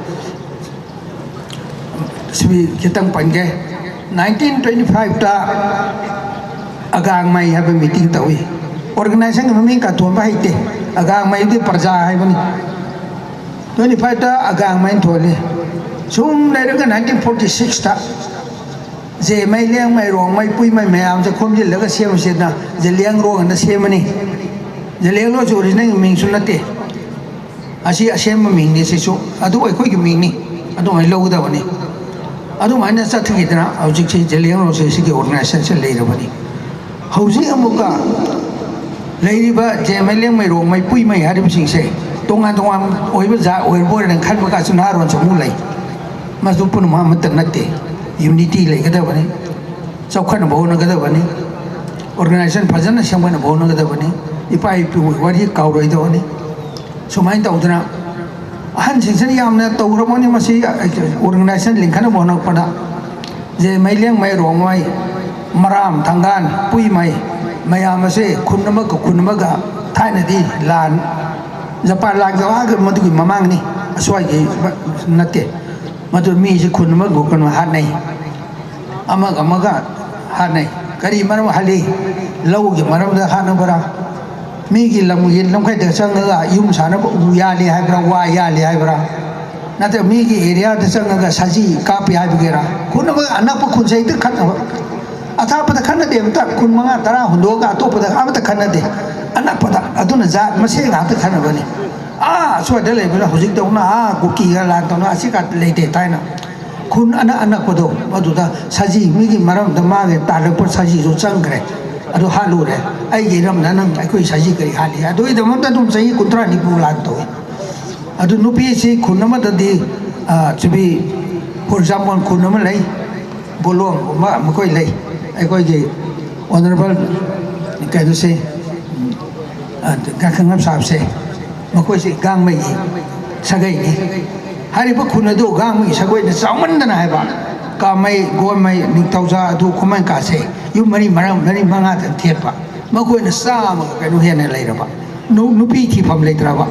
ꯁꯤ ꯈꯤꯇꯪ ꯄꯟꯒꯦ꯫ ꯅꯥꯏꯟꯇꯤꯟ ꯇ꯭ꯋꯦꯟꯇꯤ ꯐꯥꯏꯚꯇ ꯑꯒꯥꯡꯃꯩ ꯍꯥꯏꯕ ꯃꯤꯇꯤꯡ ꯇꯧꯏ꯫ ꯑꯣꯔꯒꯅꯥꯏꯖꯦꯁꯟꯒꯤ ꯃꯃꯤꯡ ꯀꯥꯊꯣꯟꯕ ꯍꯩꯇꯦ꯫ ꯑꯒꯥꯡꯃꯩꯗꯤ ꯄ꯭ꯔꯖꯥ ꯍꯥꯏꯕꯅꯤ꯫ ꯇ꯭ꯋꯦꯟꯇꯤ ꯐꯥꯏꯚꯇ ꯑꯒꯥꯡꯃꯩꯅ ꯊꯣꯜꯂꯤ꯫ ꯁꯨꯝ ꯂꯩꯔꯒ ꯅꯥꯏꯟꯇꯤꯟ ꯐꯣꯔꯇꯤ ꯁꯤꯛꯁꯇ ꯖꯦꯃꯩ, ꯂꯦꯡꯃꯩ, ꯔꯣꯡꯃꯩ, ꯄꯨꯏꯃꯩ ꯃꯌꯥꯝꯁꯦ ꯈꯣꯝꯖꯤꯜꯂꯒ ꯁꯦꯝꯕꯁꯤꯅ ꯖꯦꯂꯤꯌꯥꯡꯔꯣꯡ ꯑꯅ ꯁꯦꯝꯕꯅꯤ꯫ ꯖꯦꯂꯤꯌꯥꯡꯔꯣꯡꯁꯦ ꯑꯣꯔꯤꯖꯤꯅꯦꯜ ꯃꯤꯡꯁꯨ ꯅꯠꯇꯦ꯫ ꯑꯁꯤ ꯑꯁꯦꯡꯕ ꯃꯤꯡꯅꯤ꯫ ꯁꯤꯁꯨ ꯑꯗꯨ ꯑꯩꯈꯣꯏꯒꯤ ꯃꯤꯡꯅꯤ, ꯑꯗꯨꯃꯥꯏꯅ ꯂꯧꯒꯗꯕꯅꯤ꯫ ꯑꯗꯨꯃꯥꯏꯅ ꯆꯠꯊꯈꯤꯗꯅ ꯍꯧꯖꯤꯛꯁꯤ ꯖꯦꯂꯤꯌꯥꯡꯔꯣꯡꯁꯦ ꯁꯤꯒꯤ ꯑꯣꯔꯒꯅꯥꯏꯖꯦꯁꯟꯁꯦ ꯂꯩꯔꯕꯅꯤ꯫ ꯍꯧꯖꯤꯛ ꯑꯃꯨꯛꯀ ꯂꯩꯔꯤꯕ ꯖꯦꯃꯩ, ꯂꯦꯡꯃꯩ, ꯔꯣꯡꯃꯩ, ꯄꯨꯏꯃꯩ ꯍꯥꯏꯔꯤꯕꯁꯤꯡꯁꯦ ꯇꯣꯉꯥꯟ ꯇꯣꯉꯥꯟ ꯑꯣꯏꯕ ꯖꯥꯠ ꯑꯣꯏꯔꯕꯣꯏꯔꯅ ꯈꯟꯕ ꯀꯥꯁꯨ ꯅꯍꯥꯔꯣꯟꯁꯨ ꯑꯃꯨꯛ ꯂꯩ꯫ ꯃꯗꯨ ꯄꯨꯝꯅꯃꯛ ꯑꯃꯠꯇ ꯅꯠꯇꯦ꯫ ꯌꯨꯅꯤꯇꯤ ꯂꯩꯒꯗꯕꯅꯤ, ꯆꯥꯎꯈꯠꯅꯕ ꯍꯣꯠꯅꯒꯗꯕꯅꯤ, ꯑꯣꯔꯒꯅꯥꯏꯖꯦꯁꯟ ꯐꯖꯅ ꯁꯦꯝꯒꯠꯅꯕ ꯍꯣꯠꯅꯒꯗꯕꯅꯤ, ꯏꯄꯥ ꯏꯄꯨꯒꯤ ꯋꯥꯔꯤ ꯀꯥꯎꯔꯣꯏꯗꯕꯅꯤ꯫ ꯁꯨꯃꯥꯏꯅ ꯇꯧꯗꯅ ꯑꯍꯟꯁꯤꯡꯁꯤꯅ ꯌꯥꯝꯅ ꯇꯧꯔꯕꯅꯤ꯫ ꯃꯁꯤ ꯑꯣꯔꯒꯅꯥꯏꯖꯦꯁꯟ ꯂꯤꯡꯈꯠꯅꯕ ꯍꯣꯠꯅꯔꯛꯄꯗ ꯖꯦꯃꯩ, ꯂꯦꯡꯃꯩ, ꯔꯣꯡꯃꯩ, ꯃꯔꯥꯝ, ꯊꯪꯒꯥꯜ, ꯄꯨꯏꯃꯩ ꯃꯌꯥꯝ ꯑꯁꯦ ꯈꯨꯟ ꯑꯃꯒ ꯈꯨꯟ ꯑꯃꯒ ꯊꯥꯏꯅꯗꯤ ꯂꯥꯟ, ꯖꯄꯥꯟ ꯂꯥꯟ ꯖꯋꯥꯒ ꯃꯗꯨꯒꯤ ꯃꯃꯥꯡꯅꯤ, ꯑꯁ꯭ꯋꯥꯏꯒꯤ ꯅꯠꯇꯦ꯫ ꯃꯗꯨ ꯃꯤꯁꯦ ꯈꯨꯟ ꯑꯃꯒ ꯈꯨꯟ ꯑꯃ ꯍꯥꯠꯅꯩ, ꯑꯃꯒ ꯑꯃꯒ ꯍꯥꯠꯅꯩ꯫ ꯀꯔꯤ ꯃꯔꯝ ꯍꯥꯠꯂꯤ? ꯂꯧꯒꯤ ꯃꯔꯝꯗ ꯍꯥꯠꯅꯕ꯭ꯔꯥ? ꯃꯤꯒꯤ ꯂꯝꯒꯤ ꯂꯝꯈꯩꯗ ꯆꯪꯉꯒ ꯌꯨꯝ ꯁꯥꯅꯕ ꯎ ꯌꯥꯜꯂꯤ ꯍꯥꯏꯕ꯭ꯔꯥ, ꯋꯥ ꯌꯥꯜꯂꯤ ꯍꯥꯏꯕ꯭ꯔꯥ? ꯅꯠꯇ꯭ꯔꯒ ꯃꯤꯒꯤ ꯑꯦꯔꯤꯌꯥꯗ ꯆꯪꯉꯒ ꯁꯖꯤ ꯀꯥꯞꯄꯤ ꯍꯥꯏꯕꯒꯤꯔꯥ? ꯈꯨꯟ ꯑꯃꯒ ꯑꯅꯛꯄ ꯈꯨꯟꯁꯦ ꯍꯦꯛꯇ ꯈꯠꯅꯕ꯫ ꯑꯊꯥꯞꯄꯗ ꯈꯠꯅꯗꯦ ꯑꯝꯇ꯫ ꯈꯨꯟ ꯃꯉꯥ ꯇꯔꯥ ꯍꯨꯟꯗꯣꯛꯑꯒ ꯑꯇꯣꯞꯄꯗ ꯑꯃꯠꯇ ꯈꯠꯅꯗꯦ꯫ ꯑꯅꯛꯄꯗ꯫ ꯑꯗꯨꯅ ꯖꯥꯠ ꯃꯁꯦꯟ ꯉꯥꯛꯇ ꯈꯠꯅꯕꯅꯤ꯫ ꯑꯥ ꯑꯁ꯭ꯋꯥꯏꯗ ꯂꯩꯕꯅ ꯍꯧꯖꯤꯛꯇꯧꯅ ꯑꯥ ꯀꯨꯀꯤꯒ ꯂꯥꯟ ꯇꯧꯅ ꯑꯁꯤꯒ ꯂꯩꯇꯦ꯫ ꯊꯥꯏꯅ ꯈꯨꯟ ꯑꯅꯛ ꯑꯅꯛꯄꯗꯣ ꯑꯗꯨꯗ ꯁꯖꯤ ꯃꯤꯒꯤ ꯃꯔꯝꯗ ꯃꯥꯒꯤ ꯇꯥꯜꯂꯛꯄ ꯁꯖꯤꯁꯨ ꯆꯪꯈ꯭ꯔꯦ꯫ ꯑꯗꯨ ꯍꯥꯠꯂꯨꯔꯦ꯫ ꯑꯩꯒꯤ ꯏꯔꯝꯗ ꯅꯪ ꯑꯩꯈꯣꯏ ꯁꯖꯤ ꯀꯔꯤ ꯍꯥꯠꯂꯤ? ꯑꯗꯨꯒꯤꯗꯃꯛꯇ ꯑꯗꯨꯝ ꯆꯍꯤ ꯀꯨꯟꯊ꯭ꯔꯥ ꯅꯤꯐꯨ ꯂꯥꯟ ꯇꯧꯏ꯫ ꯑꯗꯨ ꯅꯨꯄꯤꯁꯤ ꯈꯨꯟ ꯑꯃꯗꯗꯤ, ꯑ, to be, for example, ꯈꯨꯟ ꯑꯃ ꯂꯩ, ꯕꯣꯂꯣꯡꯒꯨꯝꯕ ꯃꯈꯣꯏ ꯂꯩ꯫ ꯑꯩꯈꯣꯏꯒꯤ ꯑꯣꯅꯔꯦꯕꯜ ꯀꯩꯅꯣꯁꯦ, ꯑ, ꯒꯥꯡꯈꯪꯉꯝ ꯁꯥꯕꯁꯦ, ꯃꯈꯣꯏꯁꯦ ꯒꯥꯡꯃꯩꯒꯤ ꯁꯥꯒꯩꯅꯤ꯫ ꯍꯥꯏꯔꯤꯕ ꯈꯨꯟ ꯑꯗꯨ ꯒꯥꯡꯃꯩꯒꯤ ꯁꯥꯒꯩꯅ ꯆꯥꯎꯃꯟꯗꯅ ꯍꯥꯏꯕ, ꯀꯥꯃꯩ, ꯒꯣꯟꯃꯩ, ꯅꯤꯡꯊꯧꯖꯥ, ꯑꯗꯨ ꯈꯨꯃꯟ ꯀꯥꯁꯦ ꯌꯨꯝ ꯃꯔꯤ, ꯃꯔꯥ-, ꯃꯔꯤ ꯃꯉꯥꯗ ꯊꯦꯠꯄ꯫ ꯃꯈꯣꯏꯅ ꯆꯥꯝꯃꯒ ꯀꯩꯅꯣ ꯍꯦꯟꯅ ꯂꯩꯔꯕ꯫ ꯅꯨ-, ꯅꯨꯄꯤ ꯊꯤꯐꯝ ꯂꯩꯇ꯭ꯔꯕ꯫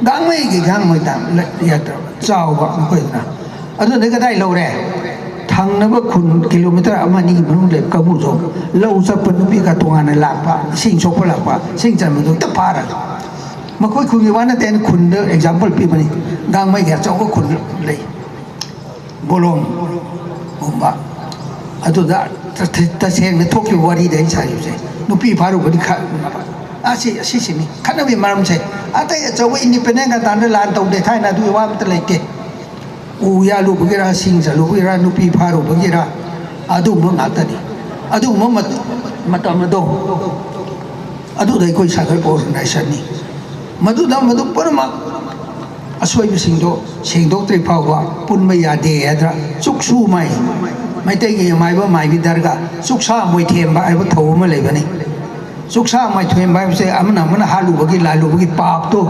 ꯒꯥꯡꯃꯩꯒꯤ ꯒꯥꯡꯃꯩ ꯇꯥꯡ ꯂ-, ꯌꯥꯗ꯭ꯔꯕ꯫ ꯆꯥꯎꯕ ꯃꯈꯣꯏꯗꯨꯅ꯫ ꯑꯗꯨꯗꯩ ꯀꯗꯥꯏ ꯂꯧꯔꯦ? ꯊꯪꯅꯕ ꯈꯨꯟ ꯀꯤꯂꯣꯃꯤꯇꯔ ꯑꯃ ꯑꯅꯤꯒꯤ ꯃꯅꯨꯡꯗ ꯂꯩꯕ ꯀꯥꯡꯕꯨꯁꯨ ꯂꯧ ꯆꯠꯄ ꯅꯨꯄꯤꯒ ꯇꯣꯉꯥꯟꯅ ꯂꯥꯛꯄ, ꯏꯁꯤꯡ ꯁꯣꯛꯄ ꯂꯥꯛꯄ, ꯏꯁꯤꯡ ꯆꯟꯕꯗꯨ ꯍꯦꯛꯇ ꯐꯥꯔꯒ꯫ ꯃꯈꯣꯏ ꯈꯨꯟꯒꯤ ꯋꯥ ꯅꯠꯇꯦ, ꯑꯩꯅ ꯈꯨꯟꯗ ꯑꯦꯛꯖꯥꯝꯄꯜ ꯄꯤꯕꯅꯤ꯫ ꯒꯥꯡꯃꯩꯒꯤ ꯑꯆꯧꯕ ꯈꯨꯟ ꯂꯩ, ꯕꯣꯂꯣꯡꯒꯨꯝꯕ꯫ ꯑꯗꯨꯗ ꯇ-, ꯇ-, ꯇꯁꯦꯡꯅ ꯊꯣꯛꯈꯤꯕ ꯋꯥꯔꯤꯗ ꯑꯩ ꯁꯥꯔꯤꯕꯁꯦ꯫ ꯅꯨꯄꯤ ꯐꯥꯔꯨꯕꯗꯤ ꯈ-, ꯑꯁꯤ, ꯑꯁꯤꯁꯤꯅꯤ ꯈꯠꯅꯕꯒꯤ ꯃꯔꯝꯁꯦ꯫ ꯑꯇꯩ ꯑꯆꯧꯕ ꯏꯟꯗꯤꯄꯦꯟꯗꯦꯟ ꯀꯟꯇ꯭ꯔꯤꯗ ꯂꯥꯟ ꯇꯧꯗꯦ ꯊꯥꯏꯅ, ꯑꯗꯨꯒꯤ ꯋꯥ ꯑꯝꯇ ꯂꯩꯇꯦ꯫ ꯎ ꯌꯥꯜꯂꯨꯕꯒꯤꯔ, ꯁꯤꯡ ꯆꯜꯂꯨꯕꯒꯤꯔ, ꯅꯨꯄꯤ ꯐꯥꯔꯨꯕꯒꯤꯔ, ꯑꯗꯨꯒꯨꯝꯕ ꯉꯥꯛꯇꯅꯤ꯫ ꯑꯗꯨꯒꯨꯝꯕ ꯃꯠ-, ꯃꯇꯝ ꯑꯗꯣ, ꯑꯗꯨꯗ ꯑꯩꯈꯣꯏ ꯁꯦꯜꯐ ꯍꯦꯜꯞ ꯑꯣꯔꯒꯅꯥꯏꯖꯦꯁꯟꯅꯤ꯫ ꯃꯗꯨꯗ ꯃꯗꯨ ꯄꯨꯝꯅꯃꯛ ꯑꯁꯣꯏꯕꯁꯤꯡꯗꯣ ꯁꯦꯡꯗꯣꯛꯇ꯭ꯔꯤ ꯐꯥꯎꯕ ꯄꯨꯟꯕ ꯌꯥꯗꯦ ꯍꯥꯏꯗꯅ ꯆꯨꯛꯁꯨ ꯃꯥꯏ, ꯃꯩꯇꯩꯒꯤ ꯃꯥꯏꯕ ꯃꯥꯏꯕꯤ ꯗꯔꯒꯥ ꯆꯨꯛꯁꯥ ꯃꯣꯏꯊꯦꯝꯕ ꯍꯥꯏꯕ ꯊꯧ ꯑꯃ ꯂꯩꯕꯅꯤ꯫ ꯆꯨꯛꯁꯥ ꯃꯥꯏꯊꯦꯝꯕ ꯍꯥꯏꯕꯁꯦ ꯑꯃꯅ ꯑꯃꯅ ꯍꯥꯠꯂꯨꯕꯒꯤ ꯂꯥꯜꯂꯨꯕꯒꯤ ꯄꯥꯞꯇꯣ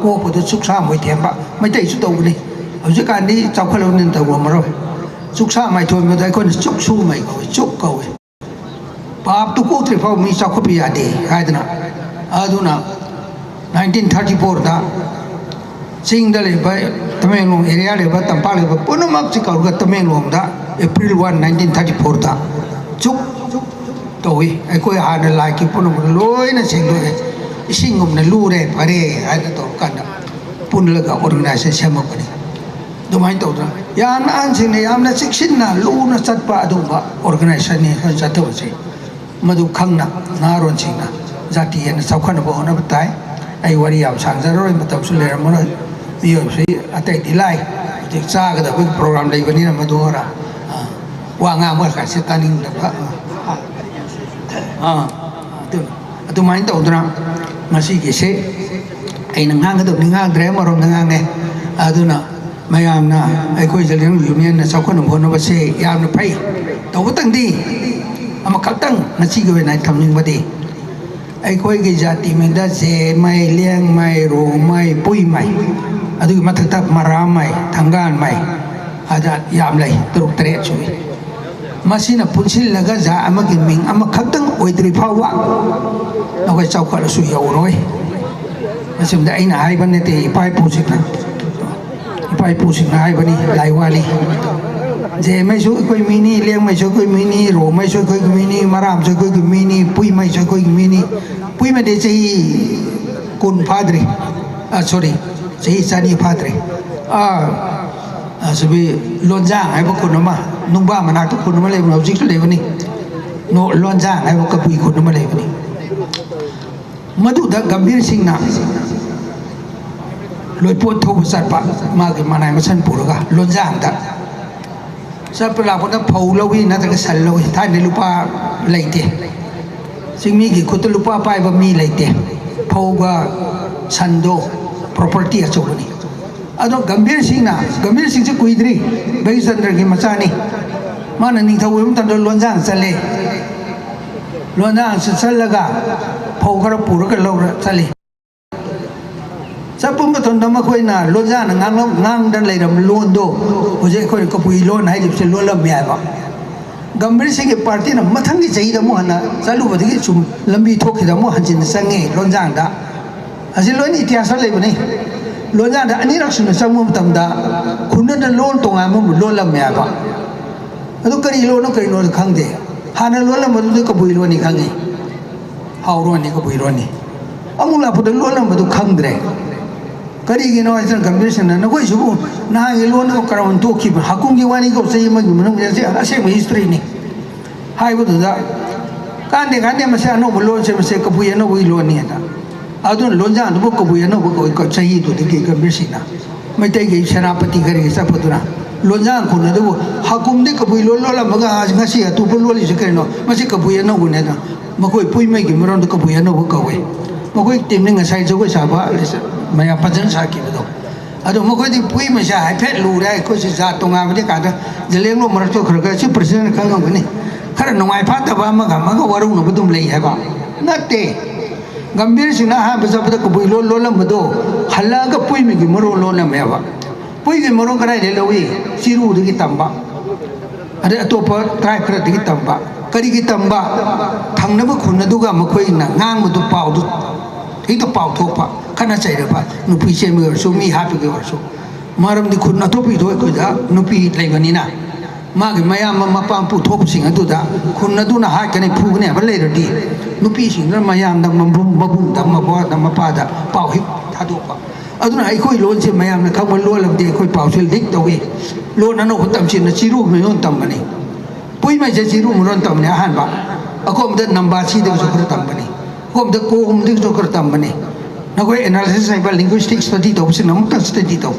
ꯀꯣꯛꯄꯗꯣ ꯆꯨꯛꯁꯥ ꯃꯣꯏꯊꯦꯝꯕ꯫ ꯃꯩꯇꯩꯁꯨ ꯇꯧꯕꯅꯤ꯫ ꯍꯧꯖꯤꯛꯀꯥꯟꯗꯤ ꯆꯥꯎꯈꯠꯂꯕꯅꯤꯅ ꯇꯧꯔꯝꯃꯔꯣꯏ꯫ ꯆꯨꯛꯁꯥ ꯃꯥꯏꯊꯦꯝꯕꯗ ꯑꯩꯈꯣꯏꯅ ꯆꯨꯛꯁꯨ ꯃꯩ ꯀꯧꯏ, ꯆꯨꯛ ꯀꯧꯏ꯫ ꯄꯥꯞꯇꯨ ꯀꯣꯛꯇ꯭ꯔꯤ ꯐꯥꯎ ꯃꯤ ꯆꯥꯎꯈꯠꯄ ꯌꯥꯗꯦ ꯍꯥꯏꯗꯅ꯫ ꯑꯗꯨꯅ ꯅꯥꯏꯟꯇꯤꯟ ꯊꯥꯔꯇꯤ ꯐꯣꯔꯗ ꯆꯤꯡꯗ ꯂꯩꯕ, ꯇꯃꯦꯡꯂꯣꯡ ꯑꯦꯔꯤꯌꯥ ꯂꯩꯕ, ꯇꯝꯄꯥꯛ ꯂꯩꯕ ꯄꯨꯝꯅꯃꯛꯁꯤ ꯀꯧꯔꯒ ꯇꯃꯦꯡꯂꯣꯡꯗ ꯑꯦꯄ꯭ꯔꯤꯜ ꯋꯥꯟ, ꯅꯥꯏꯟꯇꯤꯟ ꯊꯥꯔꯇꯤ ꯐꯣꯔꯗ ꯆꯨꯛ ꯇꯧꯏ꯫ ꯑꯩꯈꯣꯏ ꯍꯥꯟꯅ ꯂꯥꯛꯈꯤꯕ ꯄꯨꯝꯅꯃꯛ ꯂꯣꯏꯅ ꯁꯦꯡꯗꯣꯛꯑꯦ꯫ ꯏꯁꯤꯡꯒꯨꯝꯅ ꯂꯨꯔꯦ, ꯐꯔꯦ ꯍꯥꯏꯅ ꯇꯧꯔꯀꯥꯟꯗ ꯄꯨꯜꯂꯒ ꯑꯣꯔꯒꯅꯥꯏꯖꯦꯁꯟ ꯁꯦꯝꯃꯛꯄꯅꯤ꯫ ꯑꯗꯨꯃꯥꯏꯅ ꯇꯧꯗꯅ ꯌꯥꯝꯅ ꯑꯍꯟꯁꯤꯡꯅ ꯌꯥꯝꯅ ꯆꯦꯛꯁꯤꯟꯅ ꯂꯨꯅ ꯆꯠꯄ ꯑꯗꯨꯒꯨꯝꯕ ꯑꯣꯔꯒꯅꯥꯏꯖꯦꯁꯟꯅꯤ ꯑꯩꯈꯣꯏꯅ ꯆꯠꯊꯕꯁꯦ꯫ ꯃꯗꯨ ꯈꯪꯅ ꯅꯍꯥꯔꯣꯟꯁꯤꯡꯅ ꯖꯥꯇꯤ ꯍꯦꯟꯅ ꯆꯥꯎꯈꯠꯅꯕ ꯍꯣꯠꯅꯕ ꯇꯥꯏ꯫ ꯑꯩ ꯋꯥꯔꯤ ꯌꯥꯝ ꯁꯥꯡꯖꯔꯔꯣꯏ, ꯃꯇꯝꯁꯨ ꯂꯩꯔꯝꯃꯔꯣꯏ꯫ ꯃꯤꯑꯣꯏꯕꯁꯤ ꯑꯇꯩꯗꯤ ꯂꯥꯏ, ꯍꯧꯖꯤꯛ ꯆꯥꯒꯗꯕꯒꯤ ꯄ꯭ꯔꯣꯒ꯭ꯔꯥꯝ ꯂꯩꯕꯅꯤꯅ ꯃꯗꯨ ꯈꯔ, ꯑ, ꯋꯥ ꯉꯥꯡꯕ ꯀꯥꯏꯁꯦ ꯇꯥꯅꯤꯡꯗꯕ꯫ ꯑ, ꯑ, ꯑꯗꯨ, ꯑꯗꯨꯃꯥꯏꯅ ꯇꯧꯗꯅ ꯉꯁꯤꯒꯤꯁꯦ ꯑꯩꯅ ꯉꯥꯡꯒꯗꯕꯗꯤ ꯉꯥꯡꯗ꯭ꯔꯦ, ꯑꯃꯔꯣꯝꯗ ꯉꯥꯡꯉꯦ꯫ ꯑꯗꯨꯅ ꯃꯌꯥꯝꯅ ꯑꯩꯈꯣꯏ ꯖꯦꯅꯔꯦꯜ ꯌꯨꯅꯤꯌꯟꯅ ꯆꯥꯎꯈꯠꯅꯕ ꯍꯣꯠꯅꯕꯁꯦ ꯌꯥꯝꯅ ꯐꯩ꯫ ꯇꯧꯕꯇꯪꯗꯤ ꯑꯃꯈꯛꯇꯪ ꯉꯁꯤꯒꯤ ꯑꯣꯏꯅ ꯑꯩ ꯊꯝꯅꯤꯡꯕꯗꯤ, ꯑꯩꯈꯣꯏꯒꯤ ꯖꯥꯇꯤ ꯃꯤꯡꯗ ꯖꯦꯃꯩ, ꯂꯦꯡꯃꯩ, ꯔꯣꯡꯃꯩ, ꯄꯨꯏꯃꯩ, ꯑꯗꯨꯒꯤ ꯃꯊꯛꯇ ꯃꯔꯥꯃꯩ, ꯊꯪꯒꯥꯜꯃꯩ, ꯑꯗ ꯌꯥꯝ ꯂꯩ, ꯇꯔꯨꯛ ꯇꯔꯦꯠ ꯁꯨꯏ꯫ ꯃꯁꯤꯅ ꯄꯨꯟꯁꯤꯜꯂꯒ ꯖꯥꯠ ꯑꯃꯒꯤ ꯃꯤꯡ ꯑꯃꯈꯛꯇꯪ ꯑꯣꯏꯗ꯭ꯔꯤ ꯐꯥꯎꯕ ꯅꯈꯣꯏ ꯆꯥꯎꯈꯠꯂꯁꯨ ꯌꯧꯔꯣꯏ꯫ ꯃꯁꯤꯃꯗꯤ ꯑꯩꯅ ꯍꯥꯏꯕ ꯅꯠꯇꯦ, ꯏꯄꯥ ꯏꯄꯨꯁꯤꯡꯅ, ꯏꯄꯥ ꯏꯄꯨꯁꯤꯡꯅ ꯍꯥꯏꯕꯅꯤ, ꯂꯥꯏꯋꯥꯅꯤ꯫ ꯖꯦꯃꯩꯁꯨ ꯑꯩꯈꯣꯏ ꯃꯤꯅꯤ, ꯂꯦꯡꯃꯩꯁꯨ ꯑꯩꯈꯣꯏ ꯃꯤꯅꯤ, ꯔꯣꯡꯃꯩꯁꯨ ꯑꯩꯈꯣꯏꯒꯤ ꯃꯤꯅꯤ, ꯃꯔꯥꯝꯁꯨ ꯑꯩꯈꯣꯏꯒꯤ ꯃꯤꯅꯤ, ꯄꯨꯏꯃꯩꯁꯨ ꯑꯩꯈꯣꯏꯒꯤ ꯃꯤꯅꯤ꯫ ꯄꯨꯏꯃꯩꯗꯤ ꯆꯍꯤ ꯀꯨꯟ ꯐꯥꯗ꯭ꯔꯤ, ꯑ, ꯁꯣꯔꯤ, ꯆꯍꯤ ꯆꯅꯤ ꯐꯥꯗ꯭ꯔꯤ꯫ ꯑ, ꯑꯁꯤꯒꯤ ꯂꯣꯟꯖꯥꯡ ꯍꯥꯏꯕ ꯈꯨꯟ ꯑꯃ, ꯅꯨꯡꯕꯥ ꯃꯅꯥꯛꯇ ꯈꯨꯟ ꯑꯃ ꯂꯩꯕꯅꯤ, ꯍꯧꯖꯤꯛꯁꯨ ꯂꯩꯕꯅꯤ꯫ ꯅꯣ-, ꯂꯣꯟꯖꯥꯡ ꯍꯥꯏꯕ ꯀꯕꯨꯏ ꯈꯨꯟ ꯑꯃ ꯂꯩꯕꯅꯤ꯫ ꯃꯗꯨꯗ ꯒꯝꯚꯤꯔ ꯁꯤꯡꯅ ꯂꯣꯏꯄꯣꯠ ꯊꯧꯕ ꯆꯠꯄ, ꯃꯥꯒꯤ ꯃꯅꯥꯏ ꯃꯁꯟ ꯄꯨꯔꯒ ꯂꯣꯟꯖꯥꯡꯗ ꯆꯠꯄ ꯂꯥꯛꯄꯗ ꯐꯧ ꯂꯧꯏ ꯅꯠꯇ꯭ꯔꯒ ꯁꯟ ꯂꯧꯏ꯫ ꯊꯥꯏꯅꯗꯤ ꯂꯨꯄꯥ ꯂꯩꯇꯦ꯫ ꯆꯤꯡꯃꯤꯒꯤ ꯈꯨꯠꯇ ꯂꯨꯄꯥ ꯄꯥꯏꯕ ꯃꯤ ꯂꯩꯇꯦ꯫ ꯐꯧꯒ ꯁꯟꯗꯣ property ꯑꯆꯧꯕꯅꯤ꯫ ꯑꯗꯣ ꯒꯝꯚꯤꯔ ꯁꯤꯡꯅ, ꯒꯝꯚꯤꯔ ꯁꯤꯡꯁꯦ ꯀꯨꯏꯗ꯭ꯔꯤ, ꯕꯩꯆꯟꯗ꯭ꯔꯒꯤ ꯃꯆꯥꯅꯤ꯫ ꯃꯥꯅ ꯅꯤꯡꯊꯧ ꯑꯣꯏꯕ ꯃꯇꯝꯗ ꯂꯣꯟꯖꯥꯡ ꯆꯠꯂꯦ꯫ ꯂꯣꯟꯖꯥꯡꯁꯨ ꯆꯠꯂꯒ ꯐꯧ ꯈꯔ ꯄꯨꯔꯒ ꯂꯧꯔ ꯆꯠꯂꯤ꯫ ꯆꯠꯄ ꯃꯇꯝꯗ ꯃꯈꯣꯏꯅ ꯂꯣꯟꯖꯥꯡꯅ ꯉꯥꯡꯂꯝ-, ꯉꯥꯡꯗꯅ ꯂꯩꯔꯝꯕ ꯂꯣꯟꯗꯣ ꯍꯧꯖꯤꯛ ꯑꯩꯈꯣꯏꯅ ꯀꯕꯨꯏ ꯂꯣꯟ ꯍꯥꯏꯔꯤꯕꯁꯦ ꯂꯣꯜꯂꯝꯃꯦ ꯍꯥꯏꯕ꯫ ꯒꯝꯚꯤꯔ ꯁꯤꯡꯒꯤ ꯄꯥꯔꯇꯤꯅ ꯃꯊꯪꯒꯤ ꯆꯍꯤꯗ ꯑꯃꯨꯛ ꯍꯟꯅ ꯆꯠꯂꯨꯕꯗꯒꯤ ꯁꯨꯝ ꯂꯝꯕꯤ ꯊꯣꯛꯈꯤꯗ ꯑꯃꯨꯛ ꯍꯟꯖꯤꯟꯅ ꯆꯪꯉꯦ ꯂꯣꯟꯖꯥꯡꯗ꯫ ꯑꯁꯤ ꯂꯣꯏꯅ ꯏꯇꯤꯍꯥꯁꯇ ꯂꯩꯕꯅꯤ꯫ ꯂꯣꯟꯖꯥꯡꯗ ꯑꯅꯤꯔꯛ ꯁꯨꯅ ꯆꯪꯕ ꯃꯇꯝꯗ ꯈꯨꯟꯅꯗ ꯂꯣꯟ ꯇꯣꯉꯥꯟꯕ ꯑꯃ ꯂꯣꯜꯂꯝꯃꯦ ꯍꯥꯏꯕ꯫ ꯑꯗꯨ ꯀꯔꯤ ꯂꯣꯟꯅꯣ ꯀꯔꯤꯅꯣ ꯈꯪꯗꯦ꯫ ꯍꯥꯟꯅ ꯂꯣꯜꯂꯝꯕꯗꯨꯗꯤ ꯀꯕꯨꯏ ꯂꯣꯟꯅꯤ ꯈꯪꯉꯤ꯫ ꯍꯥꯎꯔꯣꯟꯅꯤ, ꯀꯕꯨꯏ ꯂꯣꯟꯅꯤ꯫ ꯑꯃꯨꯛ ꯂꯥꯛꯄꯗ ꯂꯣꯜꯂꯝꯕꯗꯨ ꯈꯪꯗ꯭ꯔꯦ꯫ ꯀꯔꯤꯒꯤꯅꯣ ꯍꯥꯏꯗꯅ ꯒꯝꯚꯤꯔ ꯁꯤꯡꯅ, "ꯅꯈꯣꯏꯁꯤꯕꯨ ꯅꯍꯥꯟꯒꯤ ꯂꯣꯟꯗꯨ ꯀꯔꯝꯅ ꯇꯣꯛꯈꯤꯕ? ꯍꯀꯨꯝꯒꯤ ꯋꯥꯔꯤꯒ ꯆꯍꯤ ꯑꯃꯒꯤ ꯃꯅꯨꯡꯗ ꯑꯁꯤ ꯑꯁꯦꯡꯕ historyꯅꯤ" ꯍꯥꯏꯕꯗꯨꯗ, "ꯀꯥꯟꯗꯦ, ꯀꯥꯟꯗꯦ, ꯃꯁꯤ ꯑꯅꯧꯕ ꯂꯣꯟꯁꯦ, ꯃꯁꯤ ꯀꯕꯨꯏ ꯑꯅꯧꯕꯒꯤ ꯂꯣꯟꯅꯤ" ꯍꯥꯏꯅ꯫ ꯑꯗꯨꯅ ꯂꯣꯟꯖꯥꯡꯗꯨꯕꯨ ꯀꯕꯨꯏ ꯑꯅꯧꯕ ꯀꯧꯏ, ꯆꯍꯤꯗꯨꯗꯒꯤ ꯒꯝꯚꯤꯔ ꯁꯤꯡꯅ꯫ ꯃꯩꯇꯩꯒꯤ ꯁꯦꯅꯥꯄꯇꯤ ꯀꯔꯤꯒꯤ ꯆꯠꯄꯗꯨꯅ ꯂꯣꯟꯖꯥꯡ ꯈꯨꯟ ꯑꯗꯨꯕꯨ ꯍꯀꯨꯝꯗꯤ ꯀꯕꯨꯏ ꯂꯣꯟ ꯂꯣꯜꯂꯝꯃꯒ ꯉꯁꯤ ꯑꯇꯣꯞꯄ ꯂꯣꯜꯂꯤꯁꯦ ꯀꯔꯤꯅꯣ? ꯃꯁꯤ ꯀꯕꯨꯏ ꯑꯅꯧꯕꯅꯦ ꯑꯗꯣ꯫ ꯃꯈꯣꯏ ꯄꯨꯏꯃꯩꯒꯤ ꯃꯔꯣꯟꯗ ꯀꯕꯨꯏ ꯑꯅꯧꯕ ꯀꯧꯏ꯫ ꯃꯈꯣꯏ teamꯅꯤ ꯉꯁꯥꯏ ꯖꯒꯣꯏ ꯁꯥꯕ ꯃꯌꯥꯝ ꯐꯖꯅ ꯁꯥꯈꯤꯕꯗꯣ꯫ ꯑꯗꯣ ꯃꯈꯣꯏꯗꯤ ꯄꯨꯏꯃꯩꯁꯦ ꯍꯥꯏꯐꯦꯠ ꯂꯨꯔꯦ, ꯑꯩꯈꯣꯏꯁꯦ ꯖꯥꯠ ꯇꯣꯉꯥꯟꯕꯅꯤ ꯀꯥꯏꯅ ꯖꯂꯦꯡꯂꯣꯡ ꯃꯔꯛꯇ ꯈꯔ ꯈꯔ ꯁꯤ presidentꯅ ꯈꯪꯉꯝꯒꯅꯤ꯫ ꯈꯔ ꯅꯨꯡꯉꯥꯏ ꯐꯥꯠꯇꯕ ꯑꯃꯒ ꯑꯃꯒ ꯋꯥꯔꯧꯅꯕ ꯑꯗꯨꯝ ꯂꯩ ꯍꯥꯏꯕ ꯅꯠꯇꯦ꯫ ꯒꯝꯚꯤꯔ ꯁꯤꯡꯅ ꯑꯍꯥꯟꯕ ꯆꯠꯄꯗ ꯀꯕꯨꯏ ꯂꯣꯟ ꯂꯣꯜꯂꯝꯕꯗꯣ ꯍꯜꯂꯛꯑꯒ ꯄꯨꯏꯃꯩꯒꯤ ꯃꯔꯣꯟ ꯂꯣꯜꯂꯝꯃꯦꯕ꯫ ꯄꯨꯏꯒꯤ ꯃꯔꯣꯟ ꯀꯗꯥꯏꯗꯒꯤ ꯂꯧꯏ? ꯆꯤꯔꯨꯗꯒꯤ ꯇꯝꯕ꯫ ꯑꯗꯩ ꯑꯇꯣꯞꯄ tribe ꯈꯔꯗꯒꯤ ꯇꯝꯕ꯫ ꯀꯔꯤꯒꯤ ꯇꯝꯕ? ꯊꯪꯅꯕ ꯈꯨꯟ ꯑꯗꯨꯒ ꯃꯈꯣꯏꯅ ꯉꯥꯡꯕꯗꯨ, ꯄꯥꯎꯗꯨ ꯍꯦꯛꯇ ꯄꯥꯎ ꯊꯣꯛꯄ꯫ ꯈꯠꯅ ꯆꯩꯔꯕ, ꯅꯨꯄꯤ ꯆꯦꯟꯕꯒꯤ ꯑꯣꯏꯔꯁꯨ, ꯃꯤ ꯍꯥꯠꯄꯒꯤ ꯑꯣꯏꯔꯁꯨ꯫ ꯃꯔꯝꯗꯤ ꯈꯨꯟ ꯑꯇꯣꯞꯄꯒꯤꯗꯣ ꯑꯩꯈꯣꯏꯗ ꯅꯨꯄꯤ ꯂꯩꯕꯅꯤꯅ꯫ ꯃꯥꯒꯤ ꯃꯌꯥꯝꯕ ꯃꯄꯥ ꯃꯄꯨ ꯊꯣꯛꯄꯁꯤꯡ ꯑꯗꯨꯗ ꯈꯨꯟ ꯑꯗꯨꯅ ꯍꯥꯠꯀꯅꯤ, ꯐꯨꯒꯅꯤ ꯍꯥꯏꯕ ꯂꯩꯔꯗꯤ, ꯅꯨꯄꯤꯁꯤꯡꯗꯨꯅ ꯃꯌꯥꯝꯗ, ꯃꯕꯨꯡ-, ꯃꯕꯨꯡꯗ, ꯃꯕꯣꯛꯗ, ꯃꯄꯥꯗ ꯄꯥꯎ ꯍꯦꯛ ꯊꯥꯗꯣꯛꯄ꯫ ꯑꯗꯨꯅ ꯑꯩꯈꯣꯏ ꯂꯣꯟꯁꯦ ꯃꯌꯥꯝꯅ ꯈꯪꯕ ꯂꯣꯟ ꯑꯃꯗꯤ ꯑꯩꯈꯣꯏ ꯄꯥꯎꯁꯦ leak ꯇꯧꯏ꯫ ꯂꯣꯟ ꯑꯅꯧꯕ ꯇꯝꯁꯤꯅ ꯆꯤꯔꯨ ꯃꯌꯣꯟ ꯇꯝꯕꯅꯤ꯫ ꯄꯨꯏꯃꯩꯁꯦ ꯆꯤꯔꯨ ꯃꯌꯣꯟ ꯇꯝꯕꯅꯤ ꯑꯍꯥꯟꯕ꯫ ꯑꯀꯣꯝꯗ ꯅꯝꯕꯥꯁꯤꯗꯒꯤꯁꯨ ꯈꯔ ꯇꯝꯕꯅꯤ꯫ ꯑꯀꯣꯝꯗ ꯀꯣꯝꯗꯒꯤꯁꯨ ꯈꯔ ꯇꯝꯕꯅꯤ꯫ ꯅꯈꯣꯏ ꯑꯦꯅꯥꯂꯤꯁꯤꯁ ꯍꯩꯕ ꯂꯤꯡꯒ꯭ꯋꯤꯁꯇꯤꯛ ꯁ꯭ꯇꯗꯤ ꯇꯧꯕꯁꯤꯡꯅ ꯑꯃꯨꯛꯇꯪ ꯁ꯭ꯇꯗꯤ ꯇꯧ꯫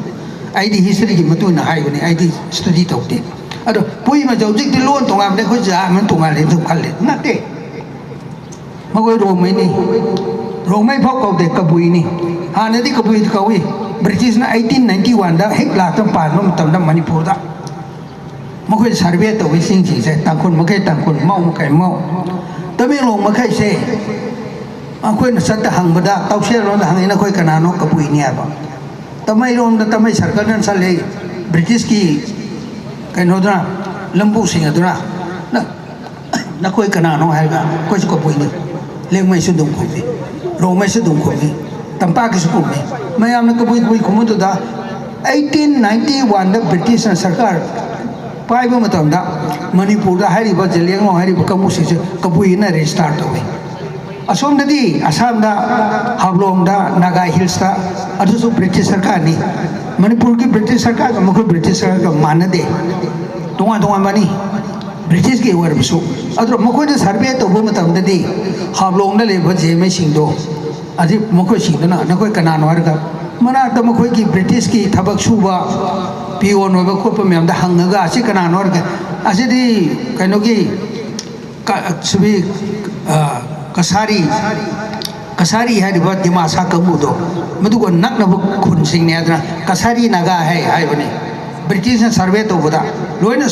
ꯑꯩꯗꯤ ꯍꯤꯁꯇ꯭ꯔꯤꯒꯤ ꯃꯇꯨꯡ ꯏꯟꯅ ꯍꯥꯏꯕꯅꯤ, ꯑꯩꯗꯤ ꯁ꯭ꯇꯗꯤ ꯇꯧꯗꯦ꯫ ꯑꯗꯣ ꯄꯨꯏ ꯃꯆꯧ ꯍꯧꯖꯤꯛꯇꯤ ꯂꯣꯟ ꯇꯣꯉꯥꯟꯕꯅꯦ, ꯑꯩꯈꯣꯏ ꯖꯥꯠ ꯑꯃ ꯇꯣꯉꯥꯜꯂꯦ ꯑꯗꯨꯝ ꯈꯜꯂꯦ꯫ ꯅꯠꯇꯦ, ꯃꯈꯣꯏ ꯔꯣꯡꯃꯩꯅꯤ꯫ ꯔꯣꯡꯃꯩ ꯐꯥꯎ ꯀꯧꯗꯦ, ꯀꯕꯨꯏꯅꯤ꯫ ꯍꯥꯟꯅꯗꯤ ꯀꯕꯨꯏ ꯀꯧꯏ꯫ ꯕ꯭ꯔꯤꯇꯤꯁꯅ ꯑꯩꯠꯇꯤꯟ ꯅꯥꯏꯟꯇꯤ ꯋꯥꯟꯗ ꯍꯦꯛ ꯂꯥꯛꯇ ꯄꯥꯟꯕ ꯃꯇꯝꯗ ꯃꯅꯤꯄꯨꯔꯗ ꯃꯈꯣꯏ ꯁꯔꯚꯦ ꯇꯧꯕꯁꯤꯡꯁꯤꯡꯁꯦ ꯇꯥꯡꯈꯨꯜ ꯃꯈꯩ ꯇꯥꯡꯈꯨꯜ, ꯃꯧ ꯃꯈꯩ ꯃꯧ, ꯇꯃꯦꯡꯂꯣꯡ ꯃꯈꯩꯁꯦ ꯑꯩꯈꯣꯏꯅ ꯆꯠꯇ ꯍꯪꯕꯗ, ꯇꯧꯁꯦꯜꯂꯣꯟꯗ ꯍꯪꯉꯤ, "ꯅꯈꯣꯏ ꯀꯅꯥꯅꯣ?" "ꯀꯕꯨꯏꯅꯤ" ꯍꯥꯏꯕ꯫ ꯇꯃꯩꯔꯣꯝꯗ ꯇꯃꯩ ꯁꯔꯀꯜꯅ ꯆꯠꯂꯦ, ꯕ꯭ꯔꯤꯇꯤꯁꯀꯤ ꯀꯩꯅꯣꯗꯨꯅ, ꯂꯝꯕꯨꯁꯤꯡ ꯑꯗꯨꯅ, "ꯅ-, ꯅꯈꯣꯏ ꯀꯅꯥꯅꯣ?" ꯍꯥꯏꯔꯒ, "ꯑꯩꯈꯣꯏꯁꯨ ꯀꯕꯨꯏꯅꯤ, ꯂꯦꯡꯃꯩꯁꯨ ꯑꯗꯨꯝ ꯈꯨꯝꯃꯤ, ꯔꯣꯡꯃꯩꯁꯨ ꯑꯗꯨꯝ ꯈꯨꯝꯃꯤ, ꯇꯝꯄꯥꯛꯀꯤꯁꯨ ꯈꯨꯝꯃꯤ"꯫ ꯃꯌꯥꯝꯅ ꯀꯕꯨꯏ ꯀꯕꯨꯏ ꯈꯨꯝꯕꯗꯨꯗ, ꯑꯩꯠꯇꯤꯟ ꯅꯥꯏꯟꯇꯤ ꯋꯥꯟꯗ ꯕ꯭ꯔꯤꯇꯤꯁꯅ ꯁꯔꯀꯥꯔ ꯄꯥꯏꯕ ꯃꯇꯝꯗ, ꯃꯅꯤꯄꯨꯔꯗ ꯍꯥꯏꯔꯤꯕ ꯖꯦꯂꯤꯌꯥꯡꯔꯣꯡ ꯍꯥꯏꯔꯤꯕ ꯀꯥꯡꯕꯨꯁꯤꯡꯁꯦ ꯀꯕꯨꯏꯅ ꯔꯦꯖꯤꯁꯇꯥꯔ ꯇꯧꯏ꯫ ꯑꯁꯣꯝꯗꯗꯤ ꯑꯁꯥꯝꯗ, ꯍꯥꯐꯂꯣꯡꯗ, ꯅꯥꯒꯥ ꯍꯤꯜꯁꯇ, ꯑꯗꯨꯁꯨ ꯕ꯭ꯔꯤꯇꯤꯁ ꯁꯔꯀꯥꯔꯅꯤ꯫ ꯃꯅꯤꯄꯨꯔꯒꯤ ꯕ꯭ꯔꯤꯇꯤꯁ ꯁꯔꯀꯥꯔꯒ ꯃꯈꯣꯏ ꯕ꯭ꯔꯤꯇꯤꯁ ꯁꯔꯀꯥꯔꯒ ꯃꯥꯟꯅꯗꯦ, ꯇꯣꯉꯥꯟ ꯇꯣꯉꯥꯟꯕꯅꯤ꯫ ꯕ꯭ꯔꯤꯇꯤꯁꯀꯤ ꯑꯣꯏꯔꯕꯁꯨ, ꯑꯗꯨꯅ ꯃꯈꯣꯏꯅ ꯁꯔꯚꯦ ꯇꯧꯕ ꯃꯇꯝꯗꯗꯤ ꯍꯥꯐꯂꯣꯡꯗ ꯂꯩꯕ ꯖꯦꯃꯩꯁꯤꯡꯗꯣ, ꯑꯗꯨ ꯃꯈꯣꯏꯁꯤꯡꯗꯨꯅ "ꯅꯈꯣꯏ ꯀꯅꯥꯅꯣ?" ꯍꯥꯏꯔꯒ, ꯃꯅꯥꯛꯇ ꯃꯈꯣꯏꯒꯤ ꯕ꯭ꯔꯤꯇꯤꯁꯀꯤ ꯊꯕꯛ ꯁꯨꯕ, ꯄꯤꯌꯣꯟ ꯑꯣꯏꯕ ꯈꯣꯠꯄ ꯃꯌꯥꯝꯗ ꯍꯪꯉꯒ, "ꯑꯁꯤ ꯀꯅꯥꯅꯣ?" ꯍꯥꯏꯔꯒ, "ꯑꯁꯤꯗꯤ ꯀꯩꯅꯣꯒꯤ, ꯀ-, ꯁꯤꯕꯤ, ꯑ, ꯀꯁꯥꯔꯤ, ꯀꯁꯥꯔꯤ ꯍꯥꯏꯔꯤꯕ ꯗꯤꯃꯥꯁꯥ ꯀꯥꯡꯕꯨꯗꯣ, ꯃꯗꯨꯒ ꯅꯛꯅꯕ ꯈꯨꯟꯁꯤꯡꯅꯦ" ꯍꯥꯏꯗꯅ, "ꯀꯁꯥꯔꯤ ꯅꯥꯒꯥ ꯍꯥꯏ" ꯍꯥꯏꯕꯅꯤ꯫ ꯕ꯭ꯔꯤꯇꯤꯁꯅ ꯁꯔꯚꯦ ꯇꯧꯕꯗ ꯂꯣꯏꯅ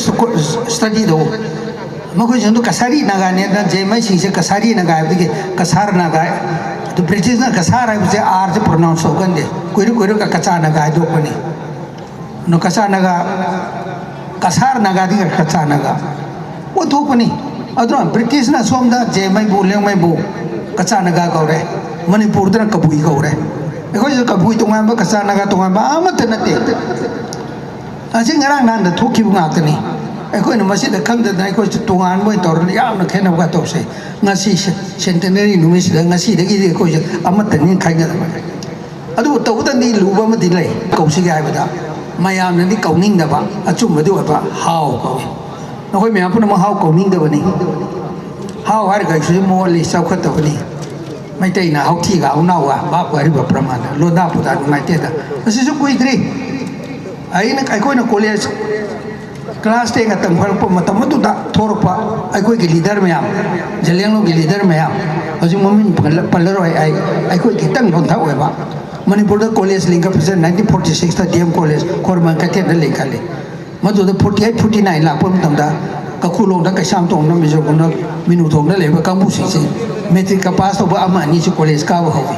ꯁ꯭ꯇꯗꯤ ꯇꯧ꯫ ꯃꯈꯣꯏꯁꯤꯡꯗꯨ ꯀꯁꯥꯔꯤ ꯅꯥꯒꯥꯅꯤ ꯍꯥꯏꯗꯅ, ꯖꯦꯃꯩꯁꯤꯡꯁꯦ ꯀꯁꯥꯔꯤ ꯅꯥꯒꯥ ꯍꯥꯏꯕꯗꯒꯤ ꯀꯁꯥꯔ ꯅꯥꯒꯥ, ꯑꯗꯨ ꯕ꯭ꯔꯤꯇꯤꯁꯅ ꯀꯁꯥꯔ ꯍꯥꯏꯕꯁꯦ ꯑꯥꯔꯁꯦ ꯄ꯭ꯔꯣꯅꯥꯎꯟꯁ ꯇꯧꯒꯟꯗꯦ, ꯀꯨꯏꯔ ꯀꯨꯏꯔꯒ ꯀꯆꯥ ꯅꯥꯒꯥ ꯍꯥꯏꯗꯣꯛꯄꯅꯤ꯫ ꯑꯗꯣ ꯀꯆꯥ ꯅꯥꯒꯥ, ꯀꯁꯥꯔ ꯅꯥꯒꯥꯗꯒꯤ ꯀꯆꯥ ꯅꯥꯒꯥ ꯑꯣꯟꯊꯣꯛꯄꯅꯤ꯫ ꯑꯗꯨꯅ ꯕ꯭ꯔꯤꯇꯤꯁꯅ ꯁꯣꯝꯗ ꯖꯦꯃꯩꯕꯨ, ꯂꯦꯡꯃꯩꯕꯨ ꯀꯆꯥ ꯅꯥꯒꯥ ꯀꯧꯔꯦ, ꯃꯅꯤꯄꯨꯔꯗꯅ ꯀꯕꯨꯏ ꯀꯧꯔꯦ꯫ ꯑꯩꯈꯣꯏꯁꯨ ꯀꯕꯨꯏ ꯇꯣꯉꯥꯟꯕ, ꯀꯆꯥ ꯅꯥꯒꯥ ꯇꯣꯉꯥꯟꯕ ꯑꯃꯠꯇ ꯅꯠꯇꯦ꯫ ꯑꯁꯤ ꯉꯔꯥꯡ ꯅꯍꯥꯟꯗ ꯊꯣꯛꯈꯤꯕ ꯉꯥꯛꯇꯅꯤ꯫ ꯑꯩꯈꯣꯏꯅ ꯃꯁꯤꯗ ꯈꯪꯗꯗꯅ ꯑꯩꯈꯣꯏꯁꯨ ꯇꯣꯉꯥꯟꯕ ꯑꯣꯏꯅ ꯇꯧꯔꯒ ꯌꯥꯝꯅ ꯈꯦꯠꯅꯕ ꯇꯧꯁꯦ꯫ ꯉꯁꯤ ꯁꯦ-, ꯁꯦꯟꯇꯦꯅꯔꯤ ꯅꯨꯃꯤꯠꯁꯤꯗ ꯉꯁꯤꯗꯒꯤꯗꯤ ꯑꯩꯈꯣꯏꯁꯦ ꯑꯃꯠꯇꯅꯤ ꯈꯥꯏꯅꯗꯕ꯫ ꯑꯗꯨꯕꯨ ꯇꯧꯕꯇꯗꯤ ꯂꯨꯕ ꯑꯃꯗꯤ ꯂꯩ꯫ ꯀꯧꯁꯤꯒꯦ ꯍꯥꯏꯕꯗ ꯃꯌꯥꯝꯅꯗꯤ ꯀꯧꯅꯤꯡꯗꯕ, ꯑꯆꯨꯝꯕꯗꯤ ꯑꯣꯏꯕ, ꯍꯥꯎ ꯀꯧꯏ꯫ ꯅꯈꯣꯏ ꯃꯌꯥꯝ ꯄꯨꯝꯅꯃꯛ ꯍꯥꯎ ꯀꯧꯅꯤꯡꯗꯕꯅꯤ꯫ ꯍꯥꯎ ꯍꯥꯏꯔꯒ ꯑꯩꯁꯨ ꯃꯣꯜꯂꯤ, ꯆꯥꯎꯈꯠꯇꯕꯅꯤ꯫ ꯃꯩꯇꯩꯅ ꯍꯧꯊꯤꯒ ꯍꯧꯅꯥꯎꯒ ꯚꯥꯞ ꯑꯣꯏꯔꯤꯕ ꯄ꯭ꯔꯃꯥꯟꯗ ꯂꯣꯟꯗꯥ ꯄꯨꯗꯥ ꯅꯨꯡꯉꯥꯏꯇꯦꯗ꯫ ꯑꯁꯤꯁꯨ ꯀꯨꯏꯗ꯭ꯔꯤ꯫ ꯑꯩꯅ, ꯑꯩꯈꯣꯏꯅ ꯀꯣꯂꯦꯖ ꯀ꯭ꯂꯥꯁ ꯇꯦꯟꯒ ꯇꯝꯈꯠꯂꯛꯄ ꯃꯇꯝ ꯑꯗꯨꯗ ꯊꯣꯛꯂꯛꯄ ꯑꯩꯈꯣꯏꯒꯤ ꯂꯤꯗꯔ ꯃꯌꯥꯝ, ꯖꯂꯤꯌꯥꯡꯂꯣꯡꯒꯤ ꯂꯤꯗꯔ ꯃꯌꯥꯝ, ꯍꯧꯖꯤꯛ ꯃꯃꯤꯡ ꯄꯜꯂ-, ꯄꯜꯂꯔꯣꯏ ꯑꯩ, ꯑꯩꯈꯣꯏ ꯈꯤꯇꯪ ꯂꯣꯟꯊꯛ ꯑꯣꯏꯕ꯫ ꯃꯅꯤꯄꯨꯔꯗ ꯀꯣꯂꯦꯖ ꯂꯤꯡꯈꯠꯄꯁꯦ ꯅꯥꯏꯟꯇꯤꯟ ꯐꯣꯔꯇꯤ ꯁꯤꯛꯁꯇ ꯗꯤ ꯑꯦꯝ ꯀꯣꯂꯦꯖ ꯈꯣꯔꯃꯟ ꯀꯩꯊꯦꯜꯗ ꯂꯤꯡꯈꯠꯂꯤ꯫ ꯃꯗꯨꯗ ꯐꯣꯔꯇꯤ ꯑꯩꯠ, ꯐꯣꯔꯇꯤ ꯅꯥꯏꯟ ꯂꯥꯛꯄ ꯃꯇꯝꯗ ꯀꯈꯨꯂꯣꯡꯗ, ꯀꯩꯁꯥꯝꯊꯣꯡꯗ, ꯃꯤꯖꯣꯔꯣꯝꯗ, ꯃꯤꯅꯨꯊꯣꯡꯗ ꯂꯩꯕ ꯀꯥꯡꯕꯨꯁꯤꯡꯁꯤ ꯃꯦꯇ꯭ꯔꯤꯛꯀ ꯄꯥꯁ ꯇꯧꯕ ꯑꯃ ꯑꯅꯤꯁꯤ ꯀꯣꯂꯦꯖ ꯀꯥꯕ ꯍꯧꯏ꯫